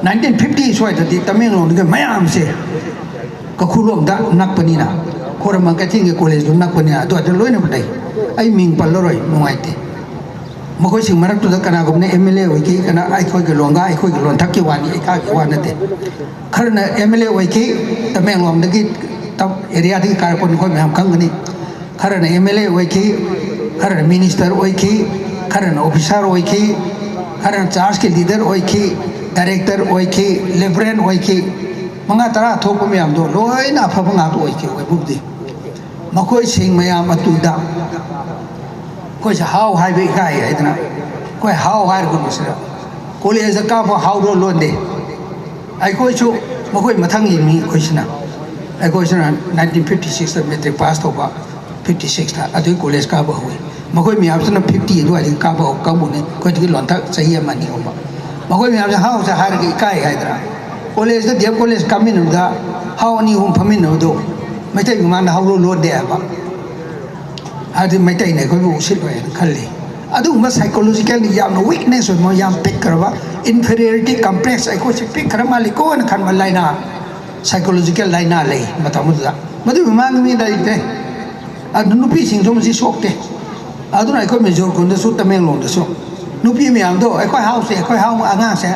ꯅꯥꯏꯟꯇꯤꯟ ꯐꯤꯐꯇꯤ ꯁ꯭ꯋꯥꯏꯗꯗꯤ ꯇꯃꯦꯡꯂꯣꯡꯗꯒꯤ ꯃꯌꯥꯝꯁꯦ ꯀꯈꯨꯂꯣꯡꯗ ꯅꯛꯄꯅꯤꯅ, ꯈꯣꯔꯃꯟ ꯀꯩꯊꯦꯜꯒꯤ ꯀꯣꯂꯦꯖꯇꯨ ꯅꯛꯄꯅꯤꯅ ꯑꯗꯨꯋꯥꯏꯗ ꯂꯣꯏꯅꯃꯛ ꯂꯩ꯫ ꯑꯩ ꯃꯤꯡ ꯄꯜꯂꯔꯣꯏ, ꯅꯨꯡꯉꯥꯏꯇꯦ꯫ ꯃꯈꯣꯏꯁꯤꯡ ꯃꯔꯛꯇꯨꯗ ꯀꯅꯥꯒꯨꯝꯕꯅ ꯑꯦꯝ ꯑꯦꯜ ꯑꯦ ꯑꯣꯏꯈꯤ, ꯀꯅꯥ ꯑꯩꯈꯣꯏꯒꯤ ꯂꯣꯟꯒꯥ, ꯑꯩꯈꯣꯏꯒꯤ ꯂꯣꯟꯊꯛꯀꯤ ꯋꯥꯅꯤ, ꯏꯀꯥꯒꯤ ꯋꯥ ꯅꯠꯇꯦ꯫ ꯈꯔꯅ ꯑꯦꯝ ꯑꯦꯜ ꯑꯦ ꯑꯣꯏꯈꯤ, ꯇꯃꯦꯡꯂꯣꯡꯗꯒꯤ, ꯇꯝ-, ꯑꯦꯔꯤꯌꯥꯗꯒꯤ ꯀꯥꯔꯛꯄ ꯅꯈꯣꯏ ꯃꯌꯥꯝ ꯈꯪꯒꯅꯤ꯫ ꯈꯔꯅ ꯑꯦꯝ ꯑꯦꯜ ꯑꯦ ꯑꯣꯏꯈꯤ, ꯈꯔꯅ ꯃꯤꯅꯤꯁꯇꯔ ꯑꯣꯏꯈꯤ, ꯈꯔꯅ ꯑꯣꯐꯤꯁꯥꯔ ꯑꯣꯏꯈꯤ, ꯈꯔꯅ ꯆꯥꯔꯆꯀꯤ ꯂꯤꯗꯔ ꯑꯣꯏꯈꯤ, ꯗꯥꯏꯔꯦꯛꯇꯔ ꯑꯣꯏꯈꯤ, ꯔꯦꯚꯔꯦꯟ ꯑꯣꯏꯈꯤ꯫ ꯃꯉꯥ ꯇꯔꯥ ꯊꯣꯛꯄ ꯃꯌꯥꯝꯗꯣ ꯂꯣꯏꯅ ꯑꯐꯕ ꯉꯥꯛꯇ ꯑꯣꯏꯈꯤ ꯑꯣꯏꯕꯕꯨꯗꯤ꯫ ꯃꯈꯣꯏꯁꯤꯡ ꯃꯌꯥꯝ ꯑꯗꯨꯗ ꯑꯩꯈꯣꯏꯁꯦ ꯍꯥꯎ ꯍꯥꯏꯕ ꯏꯀꯥꯏ ꯍꯥꯏꯗꯅ, ꯑꯩꯈꯣꯏ ꯍꯥꯎ ꯍꯥꯏꯔꯒꯨꯝꯕꯁꯤꯗ ꯀꯣꯂꯦꯖꯇ ꯀꯥꯕ ꯍꯥꯎꯔꯣ ꯂꯣꯟꯗꯦ꯫ ꯑꯩꯈꯣꯏꯁꯨ ꯃꯈꯣꯏ ꯃꯊꯪꯒꯤ ꯃꯤ ꯑꯩꯈꯣꯏꯁꯤꯅ, ꯑꯩꯈꯣꯏꯁꯤꯅ ꯅꯥꯏꯟꯇꯤꯟ ꯐꯤꯐꯇꯤ ꯁꯤꯛꯁꯇ ꯃꯦꯇ꯭ꯔꯤꯛ ꯄꯥꯁ ꯇꯧꯕ, ꯐꯤꯐꯇꯤ ꯁꯤꯛꯁꯇ ꯑꯗꯨꯒꯤ ꯀꯣꯂꯦꯖ ꯀꯥꯕ ꯍꯧꯏ꯫ ꯃꯈꯣꯏ ꯃꯌꯥꯝꯁꯤꯅ ꯐꯤꯐꯇꯤ ꯑꯗꯨꯋꯥꯏꯗꯒꯤ ꯀꯥꯕ ꯍꯧ ꯀꯥꯡꯕꯨꯅꯤ, ꯑꯩꯈꯣꯏꯗꯒꯤ ꯂꯣꯟꯊꯛ ꯆꯍꯤ ꯑꯃ ꯑꯅꯤꯒꯨꯝꯕ꯫ ꯃꯈꯣꯏ ꯃꯌꯥꯝꯁꯦ ꯍꯥꯎꯁꯦ ꯍꯥꯏꯔꯒ ꯏꯀꯥꯏ ꯍꯥꯏꯗ꯭ꯔꯥ? ꯀꯣꯂꯦꯖꯇ, ꯗꯤ ꯑꯦꯝ ꯀꯣꯂꯦꯖ ꯀꯥꯃꯤꯟꯅꯕꯗ ꯍꯥꯎ ꯑꯅꯤ ꯑꯍꯨꯝ ꯐꯝꯃꯤꯟꯅꯕꯗꯣ ꯃꯩꯇꯩ ꯃꯃꯥꯡꯗ ꯍꯧꯔꯣ ꯂꯣꯟꯗꯦ ꯍꯥꯏꯕ꯫ ꯍꯥꯏꯗꯤ ꯃꯩꯇꯩꯅ ꯑꯩꯈꯣꯏꯕꯨ ꯎꯁꯤꯠꯂꯣꯏ ꯍꯥꯏꯅ ꯈꯜꯂꯤ꯫ ꯑꯗꯨꯒꯨꯝꯕ psychologically ꯌꯥꯝꯅ weakness ꯑꯣꯏꯕ, ꯌꯥꯝ ꯄꯤꯛꯈ꯭ꯔꯕ, inferiority complex, ꯑꯩꯈꯣꯏꯁꯦ ꯄꯤꯛꯈ꯭ꯔ ꯃꯥꯜꯂꯤꯀꯣ ꯍꯥꯏꯅ ꯈꯟꯕ ꯂꯥꯏꯅꯥ, psychological ꯂꯥꯏꯅꯥ ꯂꯩ ꯃꯇꯝ ꯑꯗꯨꯗ꯫ ꯃꯗꯨꯒꯤ ꯃꯃꯥꯡꯗ ꯃꯤ ꯂꯩꯇꯦ꯫ ꯑꯗꯨ ꯅꯨꯄꯤꯁꯤꯡꯁꯨ ꯃꯁꯤ ꯁꯣꯛꯇꯦ꯫ ꯑꯗꯨꯅ ꯑꯩꯈꯣꯏ ꯃꯤꯖꯣꯔ ꯈꯨꯟꯗꯁꯨ, ꯇꯃꯦꯡꯂꯣꯡꯗꯁꯨ ꯅꯨꯄꯤ ꯃꯌꯥꯝꯗꯣ, "ꯑꯩꯈꯣꯏ ꯍꯥꯎꯁꯦ, ꯑꯩꯈꯣꯏ ꯍꯥꯎ ꯑꯉꯥꯡꯁꯦ",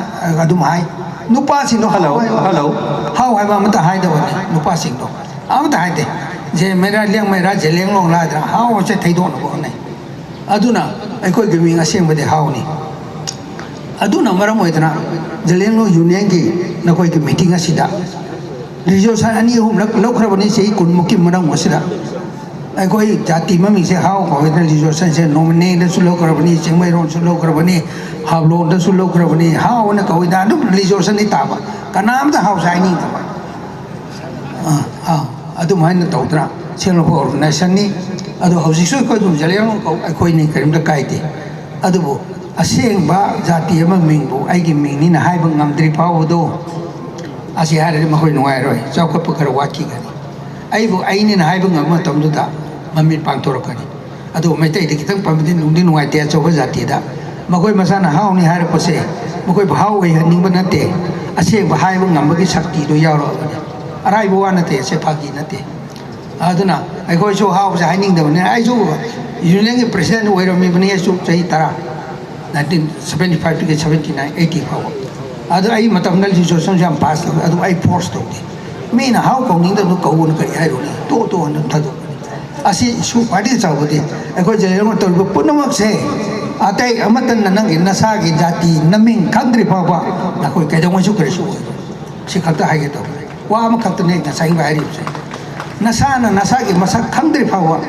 ꯑꯗꯨꯝ ꯍꯥꯏ꯫ ꯅꯨꯄꯥꯁꯤꯡꯗꯣ ꯍꯜꯂꯣ, ꯍꯜꯂꯣ꯫ ꯍꯥꯎ ꯍꯥꯏꯕ ꯑꯃꯠꯇ ꯍꯥꯏꯗꯕꯅꯤ ꯅꯨꯄꯥꯁꯤꯡꯗꯣ꯫ ꯑꯃꯠꯇ ꯍꯥꯏꯗꯦ꯫ ꯖꯦꯃꯩꯔꯥ, ꯂꯤꯌꯥꯡꯃꯩꯔꯥ, ꯖꯦꯂꯤꯌꯥꯡꯂꯣꯡ ꯍꯥꯏꯗꯅ ꯍꯥꯎꯁꯦ ꯊꯩꯗꯣꯛꯅꯕ ꯍꯣꯠꯅꯩ꯫ ꯑꯗꯨꯅ ꯑꯩꯈꯣꯏꯒꯤ ꯃꯤꯡ ꯑꯁꯦꯡꯕꯗꯤ ꯍꯥꯎꯅꯤ꯫ ꯑꯗꯨꯅ ꯃꯔꯝ ꯑꯣꯏꯗꯅ ꯖꯦꯂꯤꯌꯥꯡꯂꯣꯡ ꯌꯨꯅꯤꯌꯟꯒꯤ ꯅꯈꯣꯏꯒꯤ ꯃꯤꯇꯤꯡ ꯑꯁꯤꯗ ꯔꯤꯖꯣꯂꯨꯁꯟ ꯑꯅꯤ ꯑꯍꯨꯝꯂꯛ ꯂꯧꯈ꯭ꯔꯕꯅꯤ ꯆꯍꯤ ꯀꯨꯟꯃꯨꯛꯀꯤ ꯃꯅꯨꯡ ꯑꯁꯤꯗ꯫ ꯑꯩꯈꯣꯏ ꯖꯥꯇꯤ ꯃꯃꯤꯡꯁꯦ ꯍꯥꯎ ꯀꯧꯏꯗꯅ ꯔꯤꯖꯣꯂꯨꯁꯟꯁꯦ ꯅꯣꯡꯃꯩꯅꯦꯗꯁꯨ ꯂꯧꯈ꯭ꯔꯕꯅꯤ, ꯆꯤꯡꯃꯩꯔꯣꯡꯁꯨ ꯂꯧꯈ꯭ꯔꯕꯅꯤ, ꯍꯥꯐꯂꯣꯡꯗꯁꯨ ꯂꯧꯈ꯭ꯔꯕꯅꯤ꯫ ꯍꯥꯎꯅ ꯀꯧꯏꯗ ꯑꯗꯨꯝ ꯔꯤꯖꯣꯂꯨꯁꯟꯗꯤ ꯇꯥꯕ, ꯀꯅꯥꯝꯇ ꯍꯥꯎꯁꯦ ꯍꯥꯏꯅꯤꯡꯗꯕ꯫ ꯑꯥ, ꯑꯥ, ꯑꯗꯨꯝ ꯍꯥꯏꯅ ꯇꯧꯗ꯭ꯔꯥ? ꯁꯦꯜꯐ ꯍꯦꯜꯞ ꯑꯣꯔꯒꯅꯥꯏꯖꯦꯁꯟꯅꯤ꯫ ꯑꯗꯣ ꯍꯧꯖꯤꯛꯁꯨ ꯑꯩꯈꯣꯏ ꯑꯗꯨꯝ ꯖꯂꯤꯌꯥꯡꯔꯣꯡ ꯀꯧ-, ꯑꯩꯈꯣꯏꯅꯤ, ꯀꯔꯤꯝꯇ ꯀꯥꯏꯗꯦ꯫ ꯑꯗꯨꯕꯨ ꯑꯁꯦꯡꯕ ꯖꯥꯇꯤ ꯑꯃ ꯃꯤꯡꯕꯨ ꯑꯩꯒꯤ ꯃꯤꯡꯅꯤꯅ ꯍꯥꯏꯕ ꯉꯝꯗ꯭ꯔꯤ ꯐꯥꯎꯕꯗꯣ, ꯑꯁꯤ ꯍꯥꯏꯔꯗꯤ ꯃꯈꯣꯏ ꯅꯨꯡꯉꯥꯏꯔꯣꯏ, ꯆꯥꯎꯈꯠꯄ ꯈꯔ ꯋꯥꯠꯈꯤꯒꯅꯤ꯫ ꯑꯩꯕꯨ ꯑꯩꯅꯤꯅ ꯍꯥꯏꯕ ꯉꯝꯕ ꯃꯇꯝꯗꯨꯗ ꯃꯃꯤꯠ ꯄꯥꯡꯊꯣꯔꯛꯀꯅꯤ꯫ ꯑꯗꯨ ꯃꯩꯇꯩꯗꯤ ꯈꯤꯇꯪ ꯄꯟꯕꯗꯤ ꯅꯨꯡꯗꯤ ꯅꯨꯡꯉꯥꯏꯇꯦ, ꯑꯆꯧꯕ ꯖꯥꯇꯤꯗ꯫ ꯃꯈꯣꯏ ꯃꯁꯥꯅ ꯍꯥꯎꯅꯤ ꯍꯥꯏꯔꯛꯄꯁꯦ ꯃꯈꯣꯏꯕꯨ ꯍꯥꯎ ꯑꯣꯏꯍꯟꯅꯤꯡꯕ ꯅꯠꯇꯦ, ꯑꯁꯦꯡꯕ ꯍꯥꯏꯕ ꯉꯝꯕꯒꯤ ꯁꯛꯇꯤꯗꯣ ꯌꯥꯎꯔꯛꯑꯕꯅꯤ꯫ ꯑꯔꯥꯏꯕ ꯋꯥ ꯅꯠꯇꯦ, ꯑꯁꯦ ꯐꯥꯒꯤ ꯅꯠꯇꯦ꯫ ꯑꯗꯨꯅ ꯑꯩꯈꯣꯏꯁꯨ ꯍꯥꯎꯁꯦ ꯍꯥꯏꯅꯤꯡꯗꯕꯅꯤꯅ, ꯑꯩꯁꯨ ꯌꯨꯅꯤꯌꯟꯒꯤ ꯄ꯭ꯔꯁꯤꯗꯦꯟ ꯑꯣꯏꯔꯝꯃꯤꯕꯅꯤ, ꯑꯩꯁꯨ ꯆꯍꯤ ꯇꯔꯥ, nineteen seventy five ꯇꯒꯤ seventy nine, eighty ꯐꯥꯎꯕ꯫ ꯑꯗꯨ ꯑꯩ ꯃꯇꯝꯗ ꯔꯤꯖꯣꯂꯨꯁꯟꯁꯨ ꯌꯥꯝ ꯄꯥꯁ ꯇꯧꯏ, ꯑꯗꯨ ꯑꯩ ꯐꯣꯔꯁ ꯇꯧꯗꯦ꯫ ꯃꯤꯅ ꯍꯥꯎ ꯀꯧꯅꯤꯡꯗꯕꯗꯨ ꯀꯧꯅ ꯀꯔꯤ ꯍꯥꯏꯔꯨꯅꯤ, ꯇꯣꯛ ꯇꯣꯛ ꯑꯗꯨꯝ ꯊꯥꯗꯣꯛꯄꯅꯤ꯫ ꯑꯁꯤ ꯏꯁꯨ ꯈ꯭ꯋꯥꯏꯗꯒꯤ ꯆꯥꯎꯕꯗꯤ ꯑꯩꯈꯣꯏ ꯖꯦꯅꯔꯦꯜ ꯇꯧꯔꯤꯕ ꯄꯨꯝꯅꯃꯛꯁꯦ, ꯑꯇꯩ ꯑꯃꯠꯇꯅ ꯅꯪꯒꯤ ꯅꯁꯥꯒꯤ ꯖꯥꯇꯤ ꯅꯃꯤꯡ ꯈꯪꯗ꯭ꯔꯤ ꯐꯥꯎꯕ ꯅꯈꯣꯏ ꯀꯩꯗꯧꯉꯩꯁꯨ ꯀꯔꯤꯁꯨ ꯑꯣꯏꯔꯣꯏ꯫ ꯁꯤ ꯈꯛꯇ ꯍꯥꯏꯒꯦ ꯇꯧꯕꯅꯤ꯫ ꯋꯥ ꯑꯃꯈꯛꯇꯅꯦ ꯉꯁꯥꯏ ꯑꯩꯅ ꯍꯥꯏꯔꯤꯕꯁꯦ꯫ ꯅꯁꯥꯅ ꯅꯁꯥꯒꯤ ꯃꯁꯛ ꯈꯪꯗ꯭ꯔꯤ ꯐꯥꯎꯕ,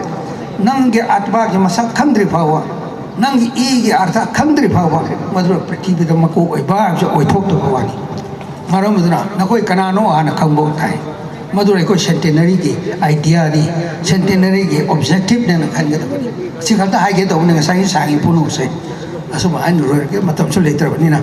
ꯅꯪꯒꯤ ꯑꯥꯠꯃꯥꯒꯤ ꯃꯁꯛ ꯈꯪꯗ꯭ꯔꯤ ꯐꯥꯎꯕ, ꯅꯪꯒꯤ ꯏꯒꯤ ꯑꯥꯔꯊ ꯈꯪꯗ꯭ꯔꯤ ꯐꯥꯎꯕ, ꯃꯗꯨꯅ ꯄ꯭ꯔꯤꯊꯤꯕꯤꯗ ꯃꯀꯣꯛ ꯑꯣꯏꯕ ꯍꯥꯏꯕꯁꯦ ꯑꯣꯏꯊꯣꯛꯇꯕ ꯋꯥꯅꯤ꯫ ꯃꯔꯝ ꯑꯗꯨꯅ ꯅꯈꯣꯏ ꯀꯅꯥꯅꯣ ꯍꯥꯟꯅ ꯈꯪꯕ ꯇꯥꯏ꯫ ꯃꯗꯨꯅ ꯑꯩꯈꯣꯏ ꯁꯦꯟꯇꯦꯅꯔꯤꯒꯤ ꯑꯥꯏꯗꯤꯌꯥꯅꯤ, ꯁꯦꯟꯇꯦꯅꯔꯤꯒꯤ ꯑꯣꯕꯖꯦꯛꯇꯤꯞꯅꯦꯅ ꯈꯟꯒꯗꯕꯅꯤ꯫ ꯁꯤ ꯈꯛꯇ ꯍꯥꯏꯒꯦ ꯇꯧꯕꯅꯤ ꯉꯁꯥꯏꯒꯤ ꯁꯥꯡꯉꯤ ꯄꯨꯝꯅꯃꯛꯁꯦ꯫ ꯑꯁꯨꯝ ꯍꯥꯏꯅ ꯂꯣꯏꯔꯒꯦ, ꯃꯇꯝꯁꯨ ꯂꯩꯇ꯭ꯔꯕꯅꯤꯅ꯫